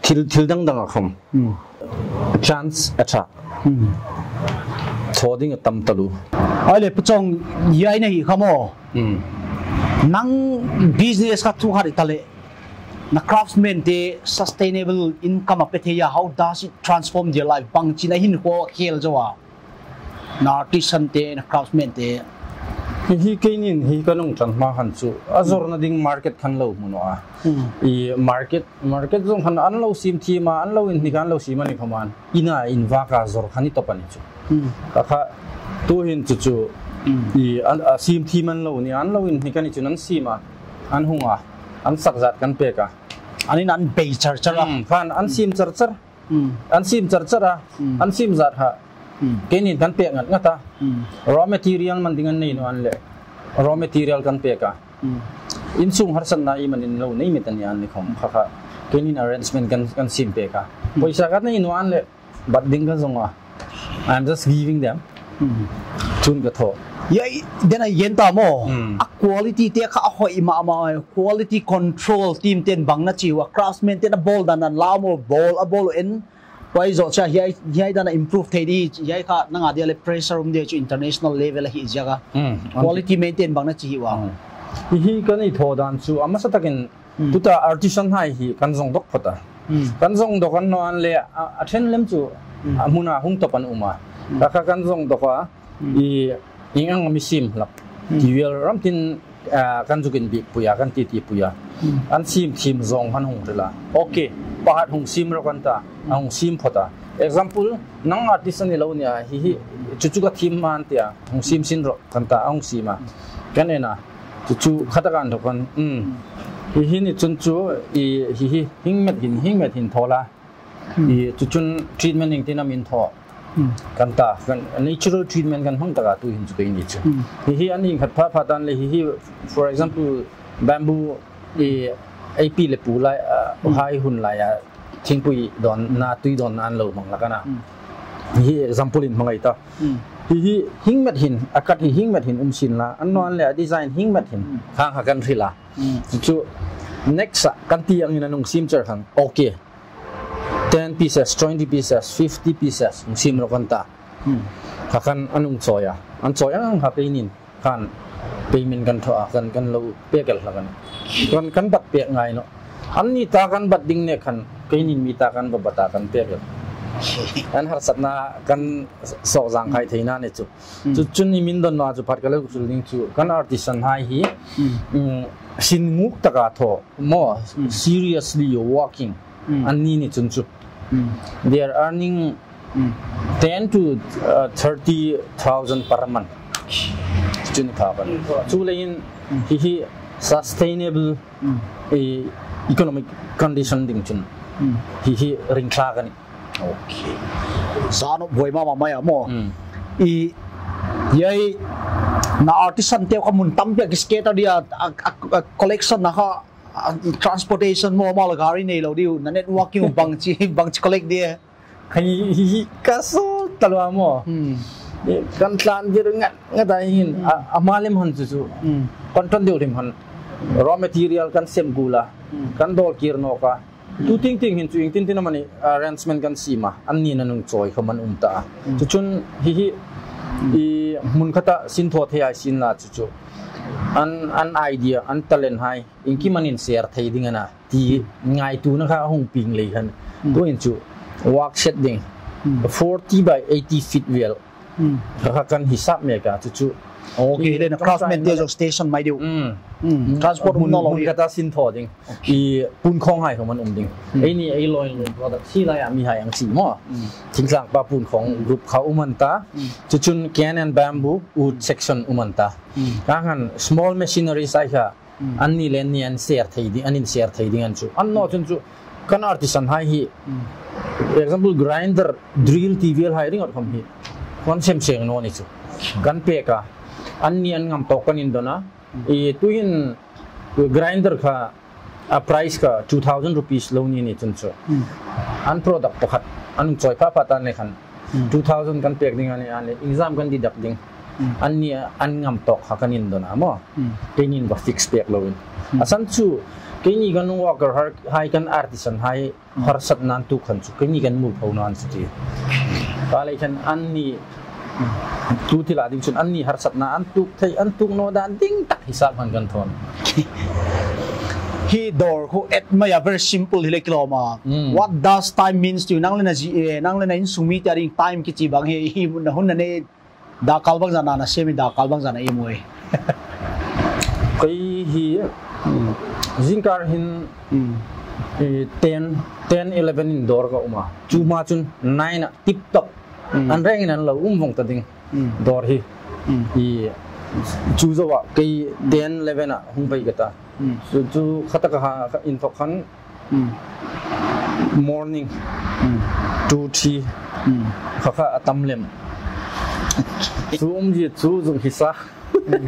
thil, thil dang dang a khawm chance a ṭha. Thaw ding a tam taluo. Ai le, Pu Chawng, i ai na hi kha maw. Nang business kha thu khat i ta le. Na craftsmen te sustainable income a pe thei a, how does it transform their life? Bang chin a hin ko khel zo a. Na artisan te, na craftsmen te. Hi, hi keinin hi ka nung ṭan hma khan chu a zawrna ding market khan lo hmu naw a. I market, market zawng khan an lo siem thiem a, an lo inhnik a, an lo siem a ni khawm a. Ina invak a zawr khan i tawp a ni chu. Kha kha tuhin chu chu i an, a siem thiem an lo ni, an lo inhnik a ni chun an siem a, an hung a, an sak zat kan pek a. An in an bei char char a. Khan an siem char char. An siem char char a. An siem zat kha keinin kan pek ngat ngat a. Raw material man ding an nei naw an le raw material kan pek a. Insung harsatna i man in lo nei met a ni an ni khawm kha kha keinin arrangement kan, kan siem pek a. Poisa kan nei naw an le bat ding ka zong a. I'm just giving them. Chun ka thaw. Ei, then a yen ta maw. A quality te kha a hoi ma ma, quality control team ten bang na chi ua, craftsmen ten a bawl dan an la maw, bawl a bawl en. Poi zo cha hiai, hiai dan a improve thei di, hiai kha nanga dia le pressure um de chu international level a hi ziak a. Quality maintain bang na chi hi ua. Hi hi kan i thaw dan chu a hmasa takin tuta artisan hai hi kan zong dawk phawt a. Kan zong dawk an naw an le a, a ṭhen lem chu a hmuna hung tawp an um a. Kha kha kan zong dawk a, i, ieng ang mi siem hlak. Ti vel ram tin, a, kan zuk inbiekpui a, kan titipui a. An siem thiem zawng khan hung hril a. Okay, pakhat hung siem rawh kan ta, a hung siem phawt a. Example, nang artisan i lo nia, hi hi, chu chu ka thiem hma an tia, hung siem sin rawh kan ta, a hung siem a. Kan en a. Chu chu kha taka inthawk khan, um. Hi hi ni chun chu, i, hi hi, hing met hin, hing met hin thaw la. I, chu chun treatment iengtin am in thaw. Kan ta, kan natural treatment kan hmang taka tuhin chu keini chu. Hi hi an inkhat pha pha tan le hi hi, for example, bamboo, i, ei pi le pu lai, a, hai hun lai a, thingpui dawnna, tui dawnna an lo hmang hlak a na. Hi example in hmangai ta. Hi hi hing met hin, a cut hi hing met hin um sin la, an naw an le a design hing met hin, khang kha kan hril a. Chu chu next a kan ti angin an hung siem char khan, okay. Ten pieces, twenty pieces, fifty pieces, hung siem rawh kan ta. Kha khan an hung chawi a. An chawi ang ang kha keinin. Khan Payment kan thaw a, kan, kan lo pek el hlak a nih. Kan, kan bat pek ngai naw. Anni ta kan bat ding nek khan, keinin mi ta kan va bat a, kan pek el. An harsatna kan sawk zang khai theina ni chu. Chu, chu ni min don ma chu phat ka lo hril ding chu. Kan artisan hai hi, mm, sin nguk taka thaw maw, seriously working. Anni ni chun chu. They are earning ten to, uh, thirty thousand per month. Chu ni pha kan. Chu leiin hi hi sustainable, eh, economic condition ding chun. Hi hi ring thlak a nih. Okay. Zan a buoi mama mai a maw. I, ei, na artisan te kha mun tam pek scatter dia, a, a, a collection na kha, a, transportation maw, mal gari nei lo diu, na networking bang chi, bang chi collect dia. Hi, hi, hi, ka so talwa maw. Hmm. Eh, kan tlan dir ngat, ngat a hin, a, a malem han chu chu. Hmm. Kan ton deu rim han. Raw material kan sem gula. Hmm. Kan dol kir nawk a. Tu ting ting hin chu ieng tin tin amani arrangement kan siem a. Anni na nung chawi kha man um ta. Hmm. Chu chun hi hi, i hmun khata sin thaw thei ai sin la chu chu. An, an idea, an talent hai. Iengkim an inser thei ding a na. Ti ngaituona kha a hung pieng lei khan. Hmm. Tuhin chu work shed ding. Hmm. Forty by eighty feet vel. Hmm. Kha kha kan hisap mek a chu chu. Okay, then craftsman te zong station mai deu. Hmm. Hmm. Transport hun, um naw lo hun hi. Khata sin thaw ding. Okay. I punkhawng hai kha man um ding. Hmm. Eini ei lawn product si lai a mi hai ang si maw. Hmm. Thingtlang pa punkhawng group kha um an ta. Hmm. Chu chun cane and bamboo wood section um an ta. Hmm. Kha khan small machinery sai kha. Hmm. Anni le anni an share thei ding, an inshare thei ding an chu. An naw chun chu, kan artisan hai hi, hmm, example, grinder, drill ti vel hai ringawt khom hi. Kan sem seng naw ni chu. Kan pek a, anni an ngam tawk kan indon a. Hmm. I tuhin grinder kha, a price kha two thousand rupees lo ni ni chun chu. Hmm. An product pakhat, an chawi pha pha ta ni khan. Hmm. Two thousand kan pek ding a ni, a ni, exam kan didak ding. Hmm. Anni an ngam tawk kha kan indon a maw. Hmm. Keinin va fix pek loin. Hmm. A san chu, keini kan worker har, hai kan artisan hai, hmm, harsatna an tuok khan chu, keini kan mu pho naw an chu ti. Ka lei khan anni, hmm, tu thil a ding chun anni harsatna an tuok thei, an tuok naw dan ding tak hisap khan kan thawn. Hi dawr khu et mai a very simple hi le kilawm a. Hmm. What does time means to you? Nang le na zi, eh, nang le na insung mi te a ding time kichi bang hi, hi mun na hun na nei, dakal bang zana na semi, dakal bang zana i muoi. Kei hi, hmm, zingkar hin, hmm, eh, ten, ten, eleven in dawr ka um a. Chu ma chun nine a tip top. Hmm. An rengin an lo um vong ta ding. Hmm. Dawr hi. Hmm. I chu zo a kei, hmm, ten, eleven a hung pei ka ta. Hmm. Chu, chu khata ka ha, kha inthok khan, hmm, morning, hmm, two, three, hmm, kha kha a tam lem. Chu um ji chu zung hi sa. Hmm.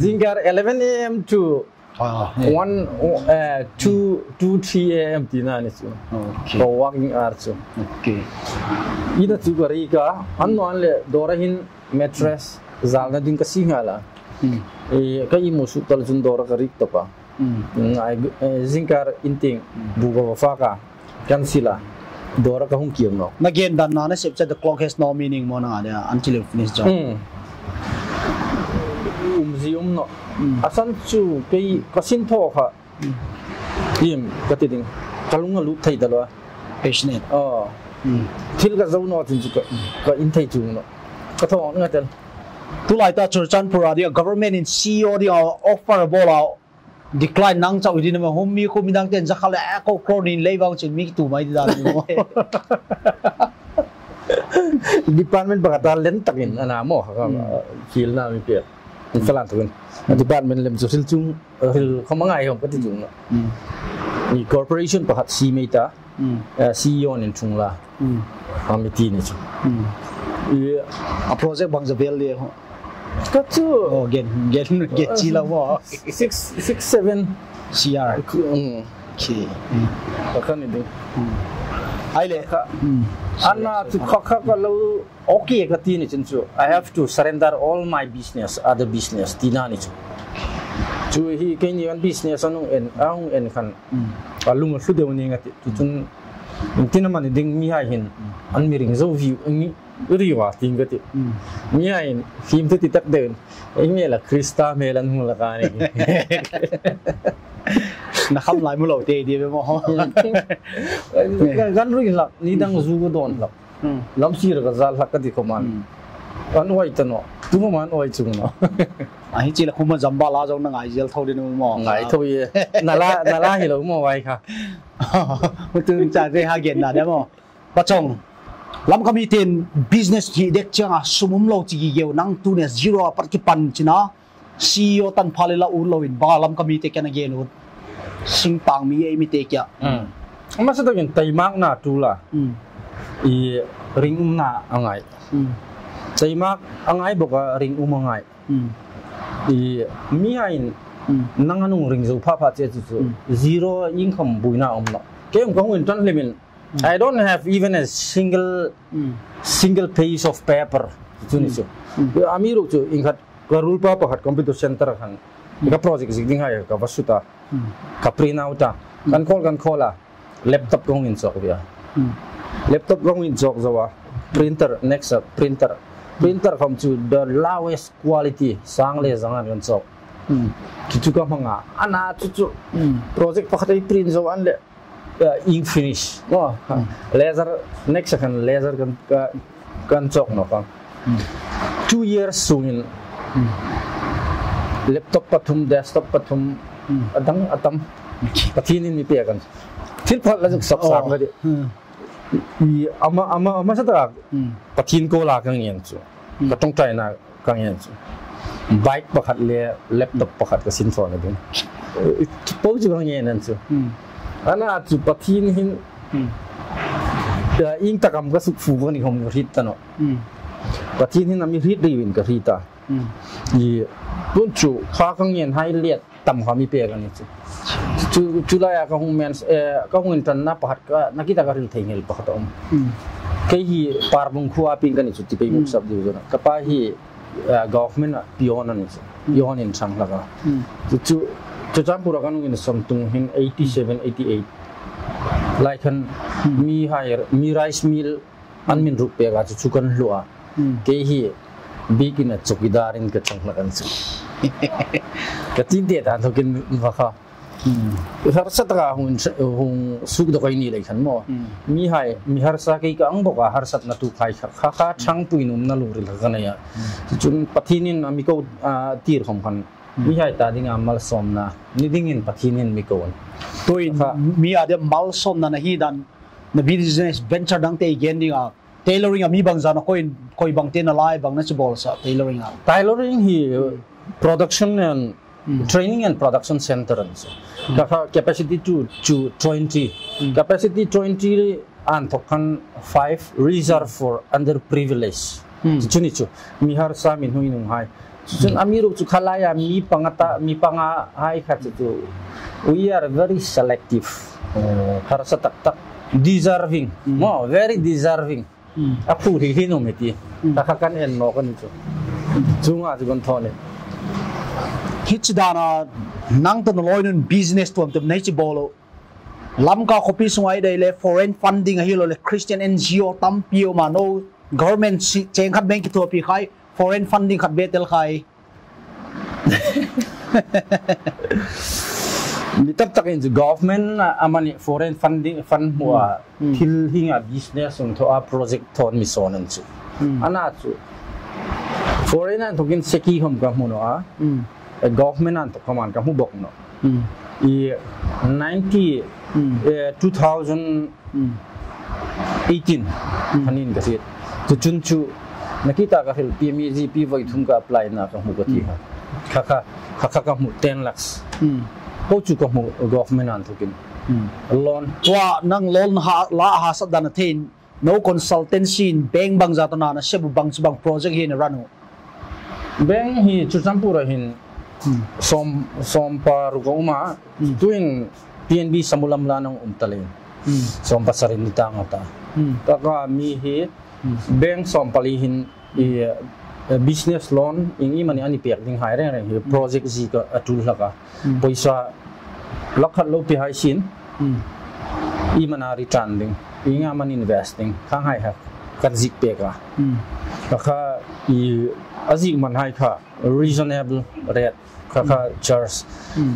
Zingkar eleven A M to, ah, yeah, one, uh, two, two, three A M ti na ni chu. Okay. Ka working hour chu. Okay. Ina chu ka rik a, an naw an le dawr a hin mattress, zalna ding ka sie nghal a. Hmm. Eh, ka imu suk tal chun dawr a ka rik top a. Hmm. Hmm, ai, eh, zingkar in tieng, hmm, bu ka va fak a. Kan sil a. Dawr a ka hung kir nawk. Na gen dan na, na sep chat the clock has no meaning maw na dia, until you finish job. Hmm. Um zi um naw. Hmm. A san chu kei ka sin thaw kha. Hmm. Iem ka ti ding. Ka lung a lut thei ta lo a. Passionate. Oh. Hmm. Thil ka zo naw chun chu ka, ka in thei chuong naw. Ka thaw ngat el. Tulai ta Churachandpur a dia government in C E O dia offer a bawl a. Decline nang chau i din ma hum mi khu mi dang ten zakha le ko crore nin lei vang chin mi tu mai di dan ni maw. Department pakhat a len takin a na maw, ka, hmm, field na mi pek. In falan tukin. Hmm. Department lem chu hril chung, hril khom a ngai hom ka ti chung. Hmm. I corporation pakhat si mai ta. Hmm. Eh, C E O nin chung la. Hmm. A mi ti ni chu. Hmm. I a project bang za vel le ho. Ka chu. Oh, gen, gen, gen chi la mo. Six, six, seven. C R. Hmm. Okay. Hmm. Ka kha ni ding. Hmm. Ai le. Kha. Hmm. Anna chu kha kha ka lo. Okay, ka ti ni chun chu. I have to surrender all my business, other business, ti na ni chu. Chu hi keini kan business a hung en, a hung en khan. Hmm. A lung a hlu deu ni nga ti. Chu chun Tin a man ding mi hai hin, an mi ring zo viu, mi ri wa ting ka ti. Mm. Mi hai hin, him te ti tak deu. Ei hmêl a Krista hmêl an hmu hlak a ni. Na kham lai hmu lo te di ve maw. Kan, kan rui hlak, ni dang zu ka dawn hlak. Hmm. Lam sir ka zal hlak ka ti khawm a. Hmm. An uai ta naw. Tu khawm an uai chuong naw. A hi chi la khuma jamba la zong na ngai zel tho di naw maw. Ngai tho ie. Na la, na la hi lo maw vai kha. Hmu tu cha ve ha gen na de maw. Pa Chawng, Lamka miten business hi dek chiang a sum um lo chi geu nang tu ne zero a pat ki pan china. C E O tan pha le la u lo in ba Lamka mite kena gen u. Sing pang mi ei mite kia. Mm. Masa to kin taimak na tu la. Mm. I ring um na a ngai. Mm. Taimak a ngai bawk a ring um a ngai. Mm. I mi a in Mm. nang a nung ring zo pha pha che chu chu. Mm. Zero income buoina um lo. Keim ka hung in tan hlim in. Mm. I don't have even a single, Mm. single page of paper. Chu ni Mm. chu. Mm. Amiruokchu inkhat ka ruolpa pakhat computer center khan Mm. ka project zik dinghai ka va sut a. Mm. Ka print out a. Mm. Kan call, kan call a. Laptop ka hung inchawk ve a. Mm. Laptop ka hung inchawk zo a. Printer, next a printer. Printer khawm chu the lowest quality, sang le zanga kan chawk. Mm. Chu chu ka hmang a. Ana chu chu. Mm. Project pakhat ei print zo an le. Uh, ink finish. No. Mm. Laser, next khan laser kan, ka, kan chawk naw ka. Mm. Two years sungin Mm. laptop pathum, desktop pathum, Mm. a dang a tam. Pathienin mi pek a ni. Thil phalna zuk sap sang Oh. ka ti. Mm. I ama, ama, ama sa ta Mm. Pathien ko la ka ngen chu. Mm. Ka ṭawngṭaina ka ngen chu. Bike pakhat le laptop pakhat ka sin thaw na ding. Eh, po chu ka ngen an chu. Hmm. Ana chu Pathien hin, Hmm. eh, ieng tak am ka suk fu ka ni khawm ka hriet ta naw. Hmm. Pathien hin a mi hriet riewin ka hriet a. Hmm. I tun chu kha ka ngen hai liet tam kha mi pek a ni chu. Chu, chu laia ka hung men, eh, ka hung inṭanna pakhat ka, nakie taka hril thei nghal pakhat a um. Hmm. Kei hi Parbung khuo a ping ka ni chu ti pei muk Hmm. sap deu zona. Ka pa hi, eh, government a peon a ni chu. Hmm. Peon in chang hlak a. Hmm. Chu, chu, chu Churachandpur a ka nung in sawm tung hin eighty seven, eighty eight. Lai khan Hmm. mi hai, mi rice mill an min ruk pek a chu chu kan hluo a. Hmm. Kei hi bikin a chowkidar in ka chang hlak an chu. Ka tin te dan thokin va kha. Hmm. Harsa taka hung, hung suk dawk ei ni lei khan maw. Hmm. Mi hai, mi harsa kei ka ang bawk a, harsatna tu khai kha, kha, kha ṭhangpuiin umna lungril kha ka nei a. Hmm. Chun Pathienin a mi ko, a, tir khawm khan. Hmm. Mi hai ta dinga malsawmna, ni dingin Pathienin mi ko an. Tuin Kha. mi a de malsawmna na hi dan, na business venture dang te i gen ding a. Tailoring a mi bang zana koi, koi bang te na lai bang na chu bawl sa tailoring a. Tailoring hi, uh, Hmm. production and Hmm. training and production center an chu. Hmm. Ka kha capacity to, to twenty. Hmm. Capacity twenty an thawk khan five reserve Hmm. for underprivileged. Hmm. Chu ni chu. Mi harsa mi hnuhnunghai. Chun Hmm. amiruokchu kha laia mi panga ta, mi panga hai kha chu chu. We are very selective. Oh. Harsa tak tak. Deserving. Hmm. No, very deserving. Hmm. A phu hi hi nung hi ti. Hmm. Kha kha kan en nawk a ni chu. Chunga chu kan thaw ni. Hi chi dana nang ta na loi nun business tuam tuam nei chi bawl lo. Lamka khawpi sunga i dei le foreign funding a hi lo le Christian N G O tampi um a no government si, cheng khat beng ki thuopi khai foreign funding khat be tel khai. Mi tam takin chu government a, amani foreign funding, fund hmu a, Hmm. Hmm. thil hienga business hung thaw a, project thaw mi sawn an chu. Hmm. Ana chu. Foreign an thokin seki khawm ka hmu naw a. Hmm. Eh, government an thawk khawm an ka hmu bawk naw. Hmm. I ninety, Hmm. eh, two thousand Hmm. eighteen, Hmm. khan in ka hriet. Chu chun chu, nakie taka hril P M E G P voi thum ka apply na ka hmu ka ti Hmm. kha. Kha kha, kha kha ka hmu ten lakhs. Hmm. Ko chu ka hmu government an thokin. Hmm. Loan. Tua nang loan ha, la ha sa dan a thein, no consultancy in bank bang zat a na na se bu bang chu bang project hi na run u. Bank hi Churachandpur a hin Hmm. sawm, sawm paruk a um a. Hmm. Tuin P N B Samulam la nang um ta leiin. Hmm. Sawm pasari ni tang a ta. Hmm. Taka mi hi Hmm. bank sawm pali hin i, eh, business loan ieng iemani an i pek dinghai reng reng hi Hmm. project zik a tul hlak a. Hmm. Poisa lakh khat lo pe hai sin. Hmm. Iemani return ding. Ieng am an invest ding. Khanghai ha. Kan zik pek a. Hmm. Ka kha i a ziek man hai kha reasonable rate kha kha charge,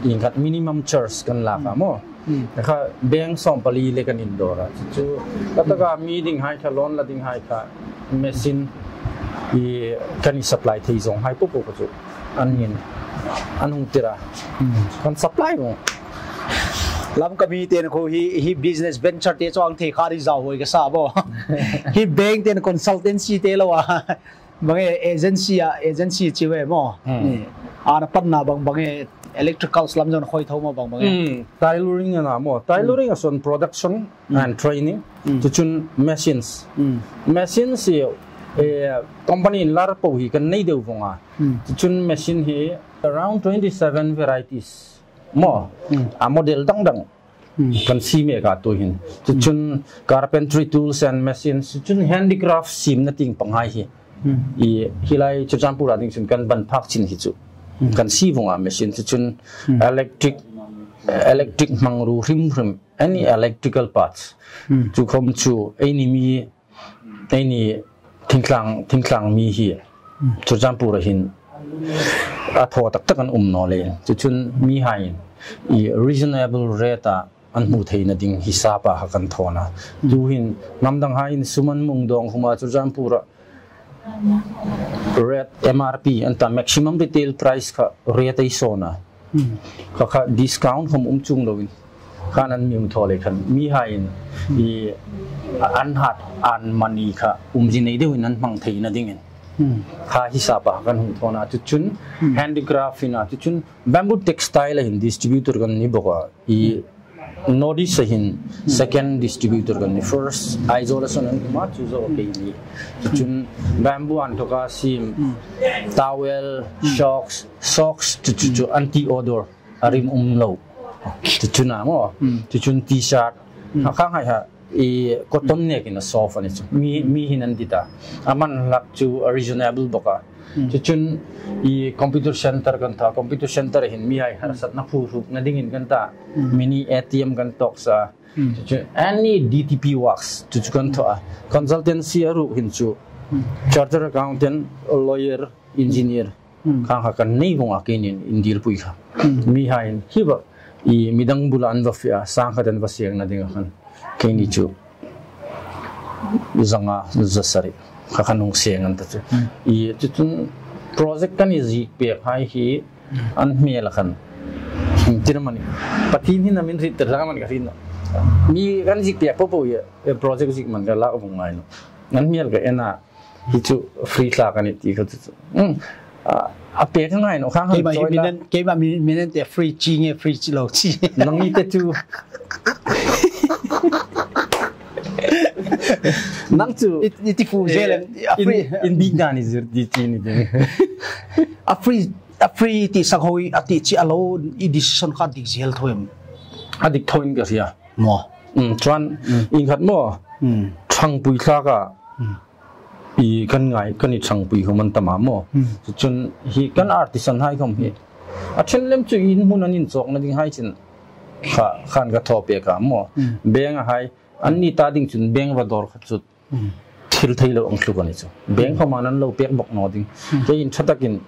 ieng khat minimum charge kan lak a maw. Kha bank sawmpali le kan indawr a. Chu chu ka taka mi ding hai kha, loan la ding hai kha, machine i kan i supply thei zawng hai po po kha chu an in an hung tir a. Kan supply vawng. Lamka mi ten khu hi, hi business venture te chuang thei kha ri zau hoi ka sa bo. Hi bank ten consultancy te lo a. Bang e agency a, agency chi ve maw. Ana panna bang bang e electricals lam zon khoi tho maw bang bang e. Tailoring ana maw. Tailoring a son production and training. Chu chun machines. Machines hi, eh, company in lar po hi kan nei deu vawng a. Chu chun machine hi around twenty seven varieties maw. A model dang dang kan siem e ka tu hin. Chu chun carpentry tools and machines, chu chun handicraft siemna ting pangngai hi. I hi lai chu Churachandpur a ding chun kan ban phak chin hi chu. Kan sie vawng a machine, chu chun electric, electric hmangruo hrim hrim, any electrical parts. Chu khom chu eini mi, eini thingtlang, thingtlang mi hi Churachandpur a hin a thaw tak tak an um naw le. Chu chun mi hai in i reasonable rate a an hmu theina ding hisap a kha kan thawn a. Tu hin hnam dang hai in sum an mung dawng khum a, Churachandpur a rate M R P an ta, maximum retail price kha rate ei sawn a. Kha kha discount khom um chuong loin khan an mi um thaw le khan mi hai in i an hat an mani kha umzie nei deuin an hmang theina dingin kha hisap a kan hung thawn a. Chu chun handicraft in a, chu chun bamboo textile a hin distributor kan ni bawk a. I North East a hin second distributor kan ni. First Aizawl a son an hma chu zo kei ni. Chu chun bamboo an thoka siem, towel, socks, socks chu chu chu anti odor a rim um lo. Chu chu na maw. Chu chun t-shirt. Ha khang hai ha i cotton nekin a soft a ni chu. Mi, mi hin an dit a. A man hlak chu a reasonable bawk a. Chu chun i computer center kan thaw, computer center hin mi hai harsatna phurrukna dingin kan ta. Mini A T M kan tawk sa. Chu chu any D T P works chu chu kan thaw a. Consultancy a ruk hin chu chartered accountant, lawyer, engineer, khang kha kan nei vawng a keinin in dil pui kha. Mi hai in hi va i midang bula an va fe a, sang khat an va sengna ding a khan keini chu zanga zasari kha khan hung seng an ta chu. I chu chun project kan i ziek pek hai hi an hmel a khan. Tir mani. Pathian hin a min hriet tir hlak mani ka hriet naw. Mi kan ziek pek po po hi, e, project ziek man ka lak vawng ngai naw. An hmel ka en a, hi chu free hlak a ni ti kha chu. A, a pek ngai naw khang. Keima hi minen, keima mi, minen te free chi nge, free chi lo chi. Nang ni te chu. Nang chu. I, i ti fu zel em, a free. In big dan is di chi ni de. A free, a free ti sak hoi, a ti chi a lo, i decision kha dik zel tho em. A dik tho in ka hria. Maw. Chuan, ieng khat maw. Thangpui hlak a. I kan ngai, kan i thangpui khom an tam a maw. Chu chun hi kan artisan hai khom hi. A ṭhen lem chu in hmun an inchawkna ding hai chin kha, khan ka thaw pek a maw. Bank a hai, an ni ta ding chun bank va dawr kha chu thil thei lo ang thluk a ni chu. Bank khom an lo pek bawk naw ding. Kei in ṭha takin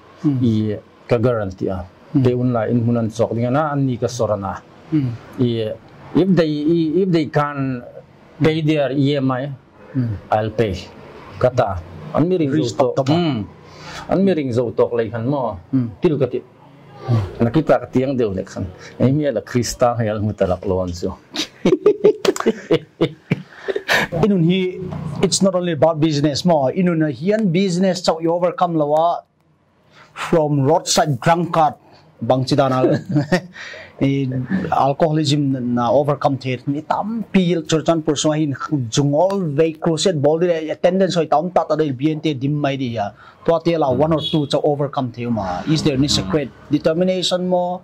i ka guarantee a. Kei unla in hmun an chawk ding a na, an ni ka sawr a na. I, if they, i, if they can't pay their E M I, I'll pay. Ka ta. An mi ring zo tawk. An mi ring zo tawk lei khan maw. Til ka ti. Na ki ta ka tieng deu nek khan. Ei mi la Krista hei al hmu ta lak lo an chu. I nun hi, it's not only about business maw. I nun a hian business chauh i overcome lo a, from roadside drunkard bang chi dan a, i alcoholism na overcome thei ni tampi Churachandpur sunga hin zungol vei crusade bol di le attendance hoi tam ta ta dei B N T dim mai di a. Tua te la one or two chauh overcome thei um a. Is there any secret? Determination maw?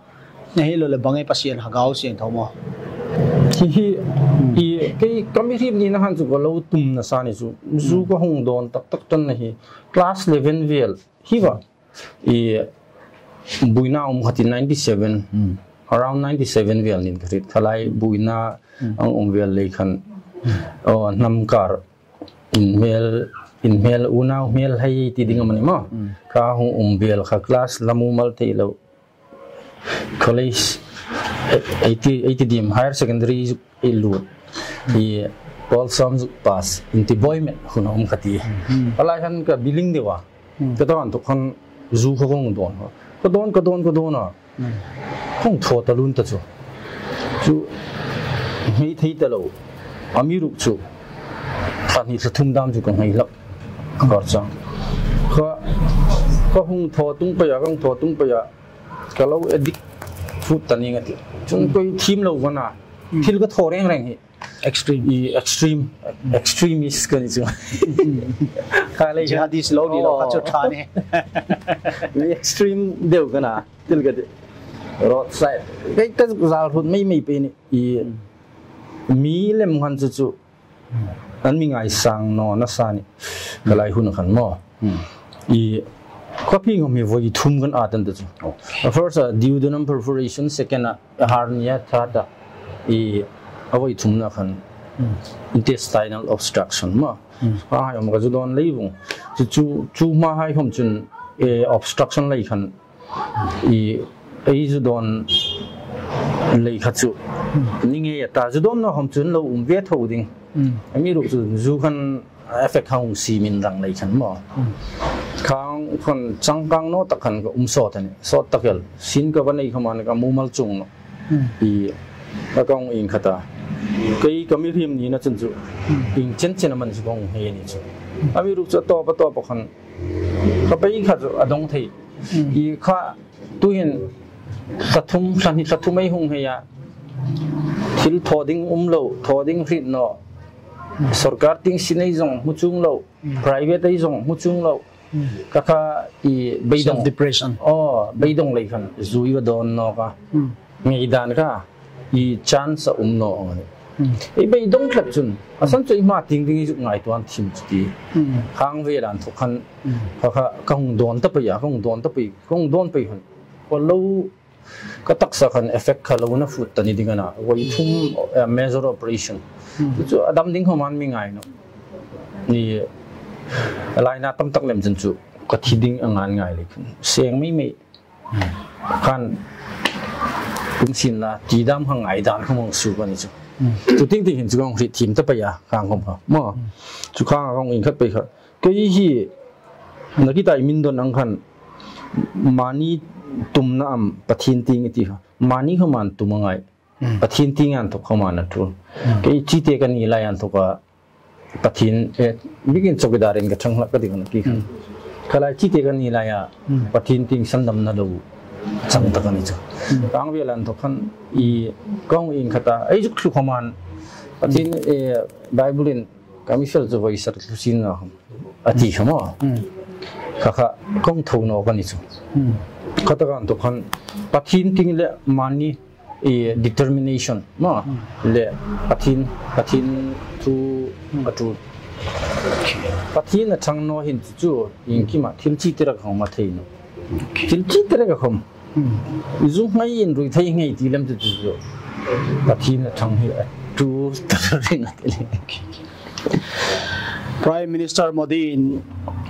Na hi lo le bang e Pasian hagau siang tho maw? Hi hi, i kei ka mihriem ni na han chu ka lo tum nasa ni chu. Zu ka hung dawn tak tak tan na hi. Class eleven vel. Hi va. I buina um kha ti ninety seven. Around ninety seven vel nin ka hriet. Khalai buina ang um vel lei khan. Oh, hnam kar. inhmel, inhmel unau hmel hei ti ding amanih maw. Kha hung um vel kha class la mumal thei lo. College, eighty, eighty dim higher secondary zuk i lut. I Paul Sam zuk pass, inti boy met hun um kha ti. Palai khan ka biling dewa. Ka dawn tu khan zu kha kong dawn. Ka dawn, ka dawn, ka dawn a. Kong thaw ta lun ta chu. Chu hei thei ta lo. Amiruokchu. Thla hni thla thum dam chu ka ngei hlak. Kar chang. Ka, ka hung thaw tung pei a, kong thaw tung pei a. Ka lo addict fut ta ning a ti. Chung koi thim lo ka na. Thil ka thaw reng reng hi. Extreme. I extreme, extremist ka ni chu. Ka lei jihadist lo ni lo ka chu tha ni. I extreme deu ka na. Thil ka ti. Roadside. Kei ka zal hut mei mei pe ni. I mi lem khan chu chu. An mi ngaisang naw nasa ni. Ka lai hun khan maw. I ka phing mi voi thum kan atan ta chu. First, a duodenum perforation, second, a hernia, third, a i a voi thumna khan intestinal obstruction maw. Ka hai om ka zu dawn lei vung. Chu, chu, chu hma hai khom chun, eh, obstruction lei khan i, ei zu dawn lei kha chu. Ni ngei a ta zu dawn naw khom chun lo um ve tho ding. Amiruokchu zu khan effect hung si min rang lei khan maw. Khang khan changkang naw tak khan ka um sawt a ni. Sawt tak el. Sin ka va nei khom an ka mumal chung naw. I ka kong in kha ta. Kei ka mihriem nina chun chu. In chen chen a man chu kong hei ni chu. Amiruokchu a tawp a tawp khan. Ka pei kha chu a dawng thei. I kha tuhin thla thum, thla hni thla thum ei hung hei a. Thil thaw ding um lo, thaw ding hriet naw. Sorkar tieng sin ei zong hmu chuong lo. Private ei zong hmu chuong lo. Ka kha i beidong. Self depression. Aw, beidong lei khan zui va dawn nawk a. Ngei dan kha i chance a um naw ang a ni. I beidong tlat chun a san chu i hma tieng ding i zuk ngaituo an thim chu ti. Khang vel an thawk khan kha kha ka hung dawn ta pei a, ka hung dawn ta pei, ka hung dawn pei khan. Ka lo ka taksa khan effect kha lo na fut ta ni ding a na. Voi thum, eh, major operation. Chu a dam ding khom an mi ngai naw. Ni lai na tam tak lem chun chu ka thi ding a ngan ngai lei khan. Seng mei mei. Khan kum sin la ti dam kha ngai dan khom ang su ka ni chu. Chu ting ting hin chu kong hriet thim ta pei a khang khom kha. Maw. Chu khang kong in khat pei kha. Kei hi na ki tai min don ang khan mani tumna am Pathien tieng i ti kha. Mani khom an tum a ngai. Pathien tieng an thawk khom an a tul. Kei chite ka ni lai an thawk a Pathien, eh, bikin chowkidar in ka chang hlak ka ti khan ki khan. Ka lai chite ka ni lai a Pathien tieng sandamna lo chang ta ka ni chu. Khang vel an thawk khan i kong in kha ta. Ei zuk thlu khom an. Pathien, eh, Bible in Ka mi fel chu voi sar thlu sin na khom. A ti khom aw. Kha kha kong tho naw ka ni chu. Kha ta kan to khan Pathien tieng le mani i determination maw le Pathien, Pathien thu a tu. Pathien a chang naw hin chu chu iengkima thil chi tira khom a thei naw. Thil chi tira khom. I zu ngai in rui thei ngai ti lem chu chu. Pathien a chang hi a tu ta ring a ti le. Prime Minister Modi in,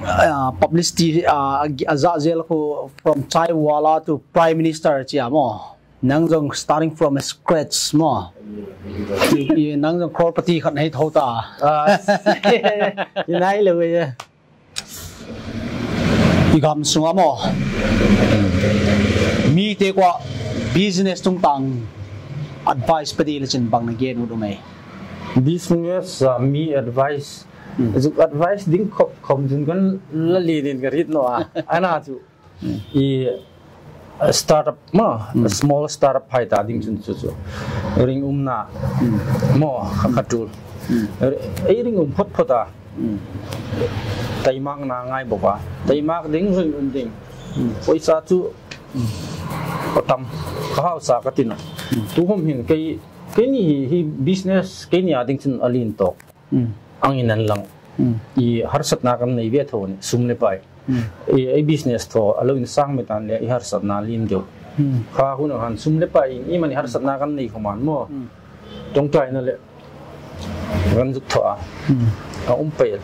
uh, publicity, uh, a za zel khu from chai wala to Prime Minister chi a maw. Nang zong starting from scratch maw. I, i, nang zong crorepati khat nei tho ta. Ah, i nai lo e. I gam sunga maw. Mi te kwa business tung tang advice padi le chin bang na gen u du mai. Business, ah, mi advice. Zuk advice ding khop khom zun kan la li nin ka rit naw a. Ana chu. I, a startup maw, a small startup hai ta ding chun chu chu. Ring umna maw, kha kha tul. Ei ring um phot phot a. Taimakna ngai bok a. Taimak ding ring um ding. Poisa chu a tam. Ka hausa ka ti naw. Tu khom hin kei, keini hi, hi business keini a ding chun a lien tawk. Ang in an lang. I harsatna kan nei ve tho ni, sum le pai. I, ei business thaw a lo insang met an le i harsatna lien deu. Kha hun a han sum le pai in i mani harsatna kan nei khom an maw. Ṭawngṭaina le kan zuk thaw a. A um pei.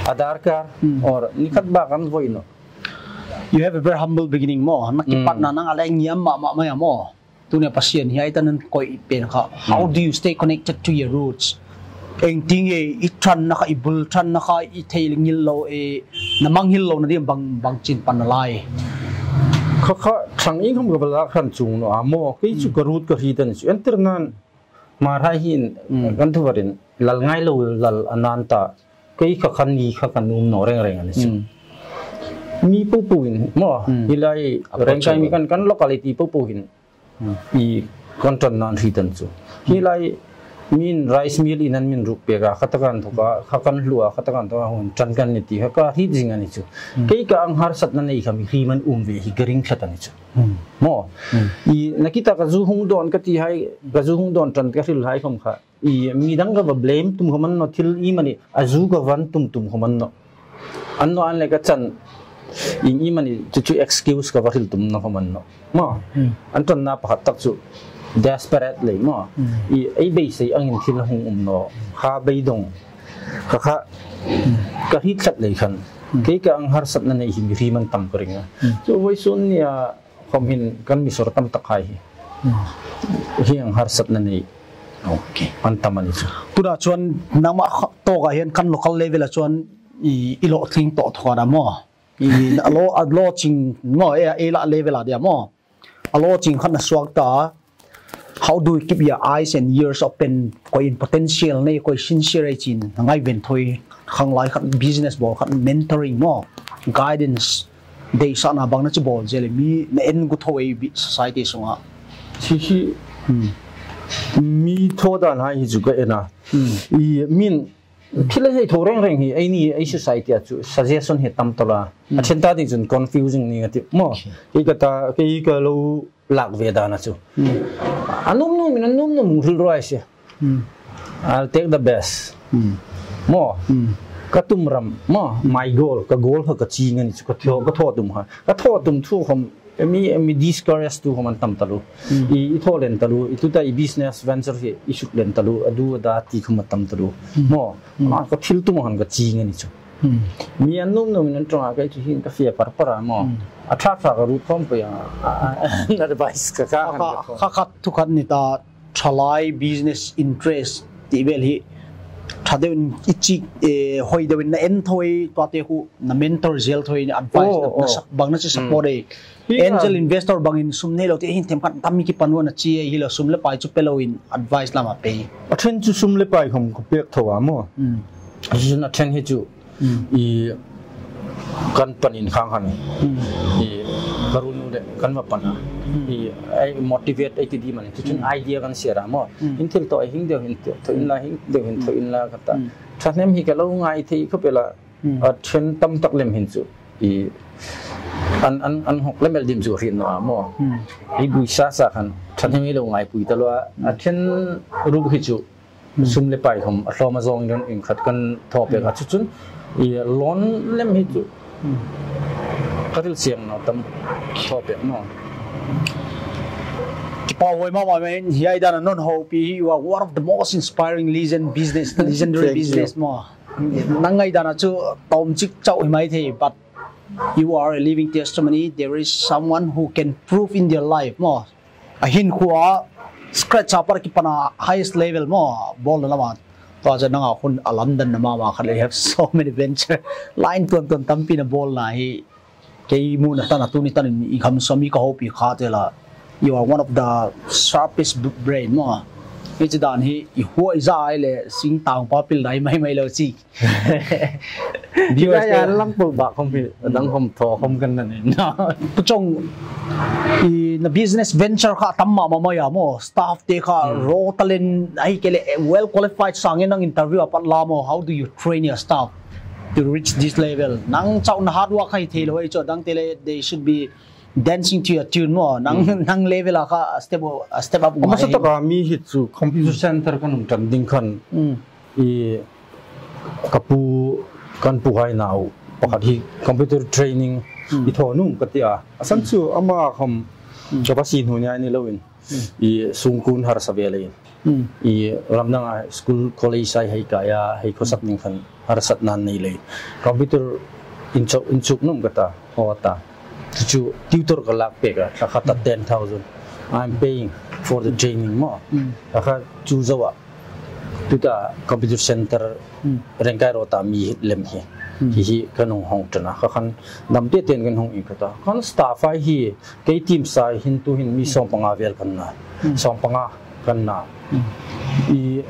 Aadhaar card, hmm, or ni khat bak an voi naw. You have a very humble beginning maw. Na kipatna, hmm, nang a le ngiam mah mah mai a maw. Tunia Pasian hi ei ta nan koi pen kha. How, hmm, do you stay connected to your roots? Engtin nge i ṭhanna kha, i bul ṭhanna kha, i thei ngil lo, e, na mangngilh lo na ding bang, bang chin pan na lai. Kha kha, ṭhang inkhawm ka va lak hran chuong naw a maw. Kei chu, hmm, ka root ka hriet a ni chu. Entirnan, Hmar hai hin, mm, kan thu varin, lal ngai lo lal a nan ta, kei kha khan ni kha kan um naw reng reng a ni chu. Mm. Mi po po hin, maw, mm, hi lai, a reng kai mi kan, kan locality po po hin, mm, i kan ṭan nan hriet a ni chu. Hi lai, min rice mill in an min ruk pek a, kha ta kan thawk a, kha kan hluo a, kha ta kan thawk a, hun ṭan kan ni ti kha ka hriet zing a ni chu. Mm. Kei ka ang harsatna nei kha mihriem an um ve hi ka ring tlat a ni chu. Hmm. Maw. Hmm. I, nakita ka zu hung dawn ka ti hai, ka zu hung dawn ṭan ka hril hai khawm kha. I, mi dang ka va blame tum khawm an naw, thil iemani, a zu ka va tum tum khawm an naw. An naw an le ka chan, i, iemani, chu chu excuse ka va hril tum naw khawm an naw. Maw. Hmm. An ṭanna pakhat tak chu desperate lei maw. Hmm. I, ei beisei angin thil hung um naw. Kha beidong. Kha kha, hmm, ka hriet tlat lei khan. Hmm. Kei ka ang harsatna nei hi mihriem an tam ka ring a. Hmm. Chu vawisun nia, khawm hin kan mi sawr tam tak hai hi. Hmm. Hi ang harsatna nei. Okay. An tam a ni chu. Tuna chuan nangmah kha, tawka hian kan local level-a chuan i, i lo tling tawh tawh a maw. I, a lo, a lo ching maw, e, e la level-a dia maw. A lo ching khan a suak ta. How do we keep your eyes and ears open? Koi in potential nei, koi sincere ei chin. Ngai ven thoi, khang lai khat business bawl khat mentoring maw. Guidance. Dei sa na bang na chi bawl zel mi na en gu tho ei bi society sunga. Chi hi, hmm, mi thaw dan hai hi chu ka en a. Hmm. I min thil hei thaw reng reng hi ei ni ei society a chu suggestion hi tam tawla. Hmm. A ṭhen ta ding chun confusing ni ka ti maw. Okay. Kei ka ta, kei ka lo lak ve dan a chu. Hmm. A num num in a num num hril ruai se. Hmm. I'll take the best. Hmm. Maw. Hmm. Ka tum ram, maw, my goal, ka goal kha ka ching a ni chu, ka thaw, ka thaw tum kha. Ka thaw tum thu khawm, mi, mi discourage tu khawm an tam taluo. Hmm. I, i thaw len taluo, i tuta i business venture hi, i suk len taluo, a du a da ti khawm a tam taluo. Hmm. Maw. Hmm. A, ka thil tum khan ka ching a ni chu. Hmm. Mi an num num in an ṭawng a, kei chu hin ka fia par par a maw. Hmm. A ṭha ṭha ka ruk khawm pei a, a, a, an advice ka ka kha, khan ka kha, thawk. Kha khat thu khat ni ta, ṭhalai business interest tih vel hi ṭha deuin i chi, eh, hoi deuin na en thoi, tua te khu na mentor zel thoi, na advice, oh, na, na, oh, sak, bang na chi support, mm, e. Hi angel a, investor bangin sum nei lo te hin themkhat tam mi ki pan wan a chi e, hi lo sum le pai chu pe lo in advice lama pe. A ṭhen chu sum le pai khawm ka pek tho a maw. Mm. A ṭhen hi chu, mm, i kan panin khang khan. Mm. I ka ruolnu le kan va pan a. Mm. I ei motivate ei ti di man. Chu chun, mm, idea kan share a maw. Mm. In thil tawh ei hing deu hin tawh, thaw in la, hing deu hin thaw in la ka ta. Mm. Ṭhahnem hi ka lo ngai thei khawp el a. Hmm. A ṭhen tam tak lem hin chu i an, an, an hawk lem el dim chu hriet naw a maw. Hmm. I bui sa sa khan ṭhahnem hi lo ngaipui ta lo a. Hmm. A ṭhen ruk hi chu, hmm, sum le pai khawm a hlawm a zawng in khat kan thaw pek a, hmm, chu chun i loan lem hi chu, hmm, ka hril siang naw tam thaw pek maw. Kipak huai mama mai, hi ai dan a non ho pi, you are one of the most inspiring legend business, legendary, thank you, business maw. Nang ngaidana chu tawm chik chauh hi mai thei, but you are a living testimony. There is someone who can prove in their life maw. A hinkhua scratch a par ki pana highest level maw, bawlna lama. Tua chu nanga hun a London na mama khat, you have so many venture. Line tuam tuam tampi na bawlna hi. Kei muna tan a tuni tan in i kham sawm i ka hopi kha te la. You are one of the sharpest b-, brain maw. Hi chu dan hi i huai za ai le sing tang pa pil dai mai mai lo chi. Viewers, kei a lang pul ba khawm hi, a dang khawm thaw khawm kan na nei. Pu Chawng, i na business venture kha tam mama mai a maw. Staff te kha, hmm, raw talent ai ke le well qualified sangin nang interview a pat la maw. How do you train your staff to reach this level? Nang chauh na hard work hai thei lo hai chu, dang te le they should be dancing to your tune maw. Nang, hmm, nang level a kha step, step up. A hmasa taka mi hi chu computer center kan um ṭan ding khan. Hmm. I ka pu, kan pu hai nau pakhat hi computer training, hmm, i thaw nuom ka ti a. A san chu ama khawm, hmm, ka va si hnu nia ni loin. Hmm. I sungkuon harsa ve leiin. Hmm. I ram danga school, college-a hei kai a, hei khawsak ding khan harsatna nei lei. Computer inchuk, inchuk nuom ka ta, haw ta. Chu tutor ka lak pek a, thla khat a ten thousand. I'm paying for the training maw. Hmm. Thla khat chu zoa. Tuta computer center Hmm. Rengkai Road-a mi lem hi. Hmm. Hi hi kan hung hawng ṭan a. Kha khan dam te ten kan hung in ka ta. Kan staff-a hi kei team-a hin tuhin mi sawmpanga vel kan na. Hmm. Sawmpanga kan na. Hmm. I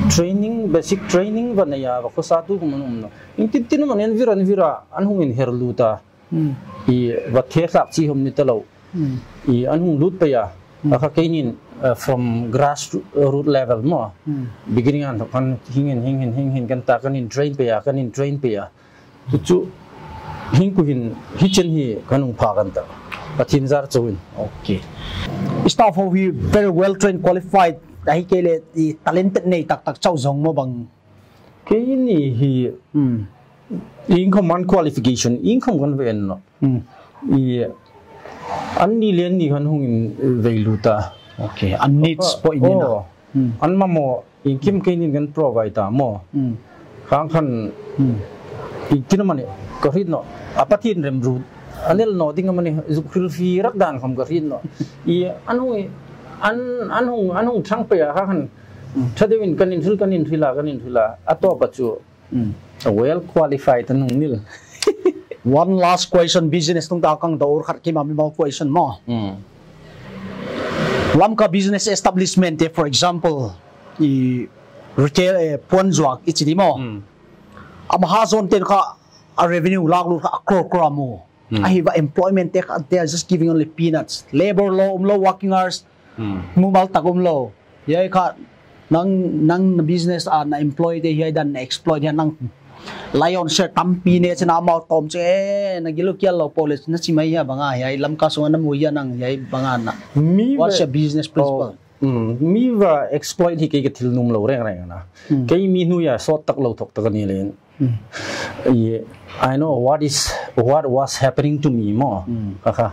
training, basic training va nei a, va khawsa tu khawm an um nawh. Iengtin tin am an en vir an vir a, an hung inher lut a. Hmm. I va the hlak chi hom ni ta lo. Hmm. I an hung lut pei a. Hmm. A kha keinin, uh, from grassroot level maw. Hmm. Beginning an kan hing hin, hing hin, hing hin kan ta kan intrain pei a, kan intrain pei a. Chu chu hing ku hin hi chen hi kan hung pha kan ta. Pathian zar chauin. Okay. Staff ho hi very well trained, qualified. A hi kei le i talented nei tak tak chau zong maw bang. Keini hi Hmm. Iengkhawm an qualification, iengkhawm kan va en nawh. Hmm. I an ni le an ni kan hung invei lut a. Okay, an needs pawh in en a. Oh. Hmm. An mamaw, iengkim keinin kan provide ta maw. Hmm. Khang khan, Hmm. Iengtin am a ni, ka hriet nawh. A Pathian remruot. An el naw ding am a ni, zuk hril fie rak dan khawm ka hriet nawh. I an hung, an, an hung, an hung ṭhang pei a kha khan. Hmm. Ṭha deuin kan inhril, kan inhril a, kan inhril a. A tawpa chu Hmm. Well qualified an hung ni el. One last question, business hnung ta kang dawr khat keima mimal question maw. Hmm. Lamka business establishment te, for example, i retail, eh, puan zuak i chi ding maw. Hmm. Ama ha zon ten kha a revenue lak lut kha a crore crore a mu. Hmm. A hi va employment te kha, they are just giving only peanuts. Labor law um lo, working hours, Hmm. Mumal tak um lo. Hiai kha nang, nang na business a na employee te hiai dan na exploit hiai nang lion share tampi nei china amount tawm che na gilu kial lo po le na chi mai hia banga hiai Lamka sunga na mu hia nang hiai banga na. Mi What's ve- your business principle? Oh, mm, mi va exploit hi kei ka thil nuom lo reng reng a na. Hmm. Kei mi hnuoia sawt tak lo thawk tak a ni leiin. Hmm. I, I know what is, what was happening to me maw. Hmm. Kha kha.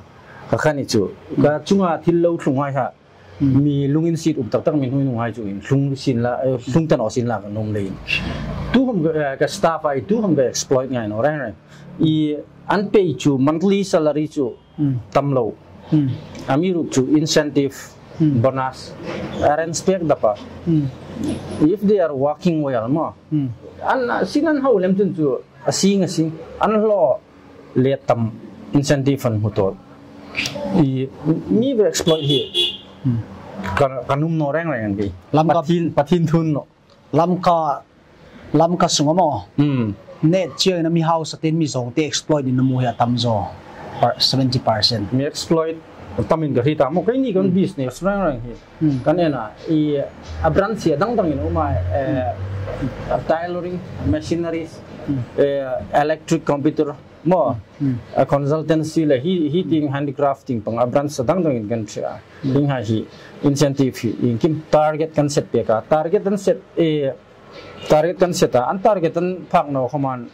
Kha kha ni chu. Ka chunga thil lo thlung hai ha. Hmm. Mi lunginsiet um tak tak mi hnuoi nung hai chu in thlung sien la, eh, thlung ta naw sien la ka nuom leiin. Tu khawm ka, eh, ka staff hai tu khawm ka exploit ngai naw reng reng. I an pay chu monthly salary chu Hmm. Tam lo. Hmm. Amiruokchu incentive, Hmm. bonus, arrange pek dapa. Hmm. If they are working well maw. Hmm. An, uh, sin an hau lem chun chu a sing a sing. An hlaw le tam incentive an hmu tawp. I mi va exploit hi. Hmm. Ka, ka nuom naw reng reng an kei. Lamka Pathian, Pathian thu a ni nawh. Lamka, Lamka sunga maw. Hmm. Net chiang na mi hausa ten mi zawng te exploit in na mu hi a tam zaw. Par-, seventy percent. Mi exploit tam in ka hriet a maw. Keini kan Hmm. business reng reng hi. Hmm. Kan en a, i a branch hi a dang dang in a um a, eh, Hmm. tailoring, machineries, Hmm. eh, electric computer, maw, Hmm. a consultancy le hi, hi tieng handicrafting pang a branch a dang dang in kan ṭhe a. Hmm. Hieng hai hi incentive hi, iengkim target kan set pek a. Target kan set, eh, target kan set a. An target an phak naw khawma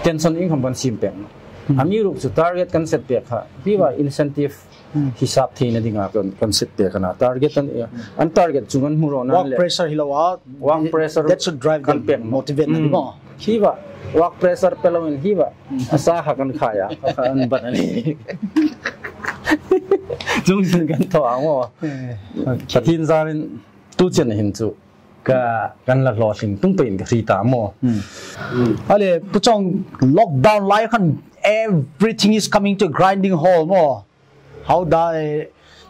tension iengkhawm kan siem pek naw. Hmm. Amiruokchu target kan set pek kha. Hi va incentive Hmm. hisap theina dinga kan, kan set pek a na. Target an, eh, an target chu kan hmu rawn an Work le. pressure hi lo a. Work Th-, pressure that should drive kan them, pek naw. motivate na Hmm. ding maw. Hi va, work pressure pe loin hi va. Hmm. A sa kha kan khai a, kha an ban a nih. Chung sin kan thaw ang maw. Eh, okay. Pathian zarin tu chen hin chu ka kan la hlaw hling tung peiin ka hriet a maw. Hmm. A le, Pu Chawng, lockdown lai khan everything is coming to a grinding halt maw. Hau da, eh,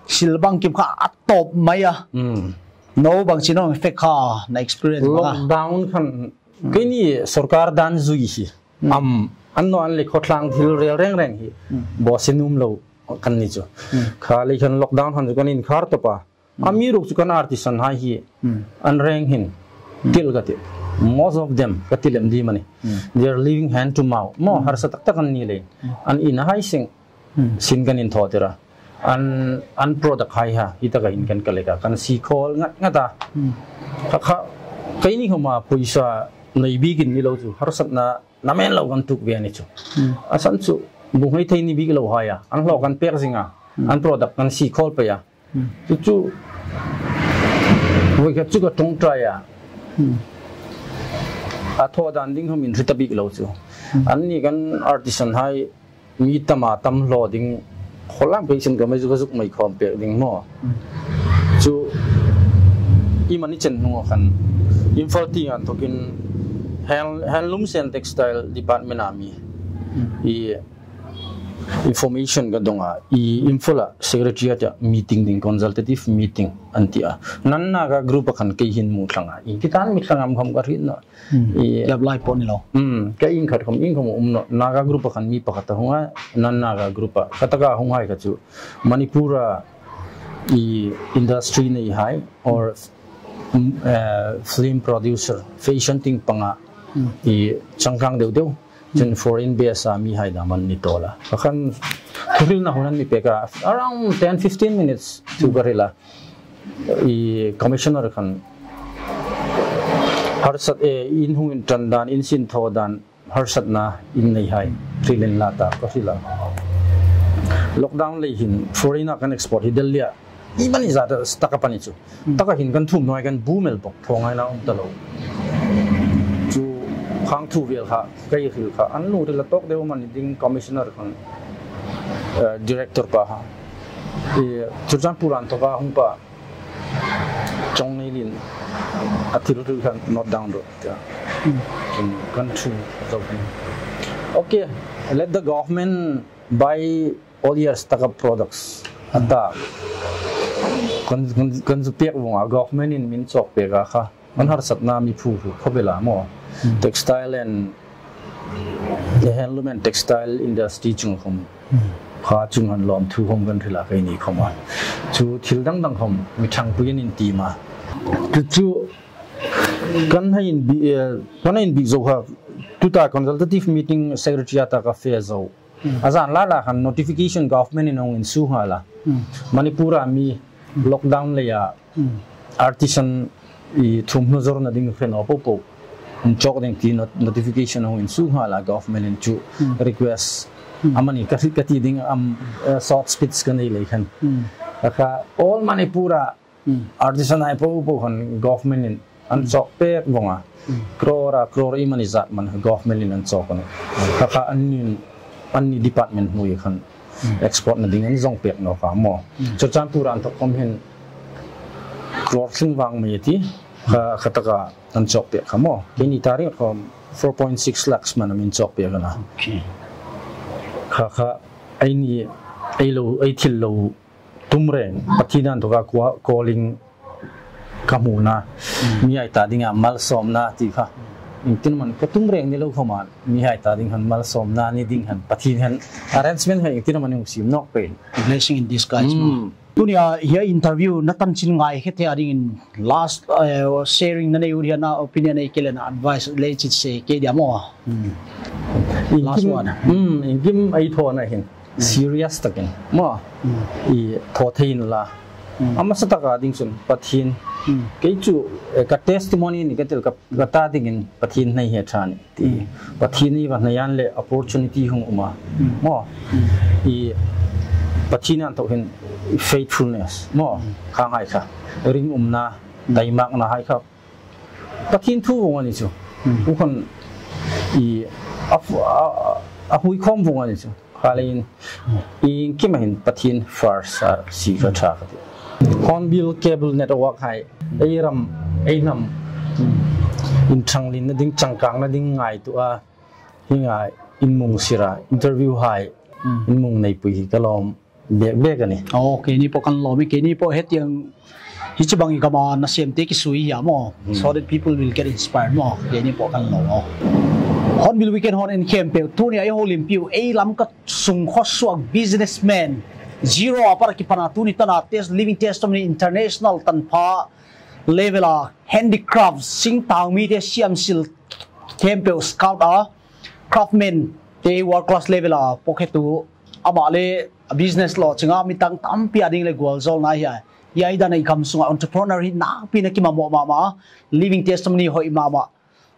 sil bangkim kha a tawp mai a. Hmm. No bang chi naw effect kha na experience banga. Lockdown khan keini sorkar dan zui hi. Hmm. Am, an naw an le khawtlang thil rel reng reng hi. Hmm. Bo se nuom lo kan ni chu. Hmm. Kha le khan lockdown khan chu kan inkhar tawp a. Hmm. Amiruokchu kan artisan hai hi. Hmm. An reng hin. Hmm. Til ka ti. Most of them ka ti lem ding a nih. Hmm. They are living hand to mouth. Maw Hmm. harsa tak tak an ni le. Hmm. An in hai seng. Hmm. Sin kan inthawtir a. An, an product hai ha, hi taka hin kan collect a, kan sie khawl ngat ngat a. Hmm. Kha kha, keini khawma pawisa nei bikin ni lo chu, harsatna namen lo kan tuok ve a ni chu. Hmm. A san chu, bu nghei thei ni bik lo hai a, an hlaw kan pek zing a, Hmm. an product kan sie khawl pei a. Hmm. Chu chu, Voi khat chu ka ṭawngṭai a. Hmm. A thaw dan ding khom inhre ta bik lo chu. Hmm. Anni kan artisan hai mi tam a tam hlaw ding, khawlam kei sin ka mai zuk zuk mai khawm pek ding maw. Hmm. Chu i mani chen hnung khan Imphal tieng inthokin hand, handlooms and textile department a mi. Hmm. I information ka dong a, i Imphal a secretariat a meeting ding, consultative meeting an ti a. Nan Naga group a khan kei hin hmu thlang a. I ti tan mi thlang am khom ka hriet naw. Hmm. I Kep lai pawh ni lo. Hmm, ka ieng khat khom, ieng khom um naw. Naga group a khan mi pakhat a hung a, Nan Naga group a. Kha taka hung hai kha chu Manipur a i industry nei hai or, mm, eh, film producer, fashion tieng panga Hmm. i changkang deu deu. Chun foreign base a mi hai dam an ni tawl a. Kha khan thuhrilna hun an mi pek a, around ten fifteen minutes chu ka hril a. I commissioner khan harsat, eh, in hung inṭan dan, in sin thaw dan, harsatna in nei hai hril inla ta ka hril a. Lockdown lei hin foreign a kan export hi Delhi a i mani zat a stock up a ni chu. Hmm. Taka hin kan thum nuoi kan bu mel bawk, thaw ngaina um ta lo. Chu khang thu vel kha, kei hril kha, an lungril a tawk deu mani ding commissioner khan, eh, director pa ha. I Churachandpur inthoka hung pa Chongneilien a thil hril khan note down rawh. Hmm. Kan, kan thu zo kan. Okay, let the government buy all your stock up products. A ta. Kan, kan, kan zu pek vong a, government in min chawk pek a kha. Kan harsatna mi phu ru khawp el a maw. Hmm. Textile and the handloom and textile industry chung khom. Hmm. Kha chung han lawmthu khom kan hril a keini khom a. Chu thil dang dang khom mi ṭhangpui an inti ma. Chu chu kan hai inbi, eh, kan hai inbi zo kha. Tuta consultative meeting secretariat a ka fe zo. Hmm. A zan la la khan notification government in hung insuo nghal a. Hmm. Manipur a mi lockdown leia, hmm, artisan i thum hnu zawrna ding hre naw po po inchawk ding ti not-, notification hung insuo nghal a government in chu, hmm, request. Hmm. Amani ka, ka ti ding am, eh, short speech ka nei lei khan. Hmm. Kha all Manipur a Hmm. Artisan hai po po khan government in an chawk pek vong a. Hmm. Crore a, crore i mani zat man government in an chawk a nih. Kha kha an nin, an ni department hnuoi khan, hmm, export na ding an zong pek naw kha maw. Hmm. Churachandpur inthok khom hin crore tling vang mei ti. Kha, kha taka an chawk pek kha maw. Keini ta ring khom four point six lakhs man a min chawk pek a na. Okay. Kha kha ei ni, ei lo, ei thil lo tum reng, Pathien inthoka kua-, calling ka hmuna, hmm, mi hai ta dinga malsawmna ti kha. Iengtin am ka tum reng ni lo khom a, mi hai ta ding khan malsawmna ni ding khan Pathien khan arrangement hai iengtin am hung siem nawk pei. Blessing in disguise. Hmm. Tunia hi interview na tan chin ngai khe thei a dingin last, eh, sharing na nei u hi a, na opinion ei ke le na advice le chit se ke dia maw. Hmm. Last word. Hmm, iengkim ei thawna hin. Serious takin maw. Hmm. I thaw thei inla. Hmm. A hmasa taka ding chun Pathien. Hmm. Kei chu, eh, ka testimony ni ka ti el ka, ka ta dingin Pathien hnai hi a ṭha a nih ti. Hmm. Pathien i va hnai an le opportunity hung um a. Hmm. Maw. Hmm. I Pathien inthok hin faithfulness. Maw. Hmm. Kha hai kha. Ringumna, hmm, daimakna hai kha. Pathien thu vong a ni chu. Hmm. U khan i a, a, a hui khom vong a ni chu. Kha leiin iengkim a hin Pathien first a si kha ṭha ka ti. Hornbill Cable Network hai ei ram, ei hnam, hmm, inṭhang lien na ding, changkang na ding ngaituo a, hi ngai in mung sira interview hai, hmm, in mung neipui hi ka lawm bek bek a nih. Oh, keini pawh kan lawm e, keini pawh hetiang hi chu bang i kama na sem te ki sui hi a maw. Hmm. So that people will get inspired maw. Keini pawh kan lawm. Hornbill Weekend hon en khempeuh, tunia ei houlimpiu, ei Lamka sung khaw suok businessman, zero a pat a kipan a tuni tana test, living testimony international tanpha level a handicraft, singtang mite siamsil khempeuh scout a, craftsman te world class level a pawkhetu, ama le a business lo chinga mi tang tampi a ding le gualzawlna hi a. Hi ai dan a i kham sunga entrepreneur hi nakpi na ki mamawh mama, living testimony hoi mama.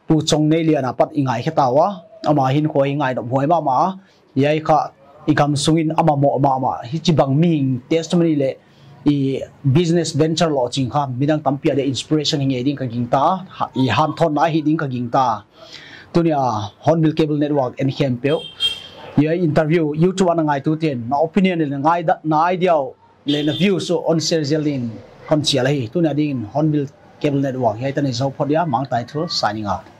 Pu Chongneilian a pat i ngai khe ta ua, ama hin khaw hi ngai dawp huai mama. Hi ai kha i kham sungin a mamawh mama. Hi chi bang mihing testimony le business venture lo ching kha midang tampi a dia inspiration hi ngei ding ka ging ta, hanthawnna hi ding ka ging ta. Tunia Hornbill Cable Network en khempeuh, hi interview YouTube a ngaituo ten na opinion le na idea le na views chu hon share zel dingin hon chial hi. Tunia dingin Hornbill Cable Network hi ei ta ni zo phot dia, Mangtai Thul signing out.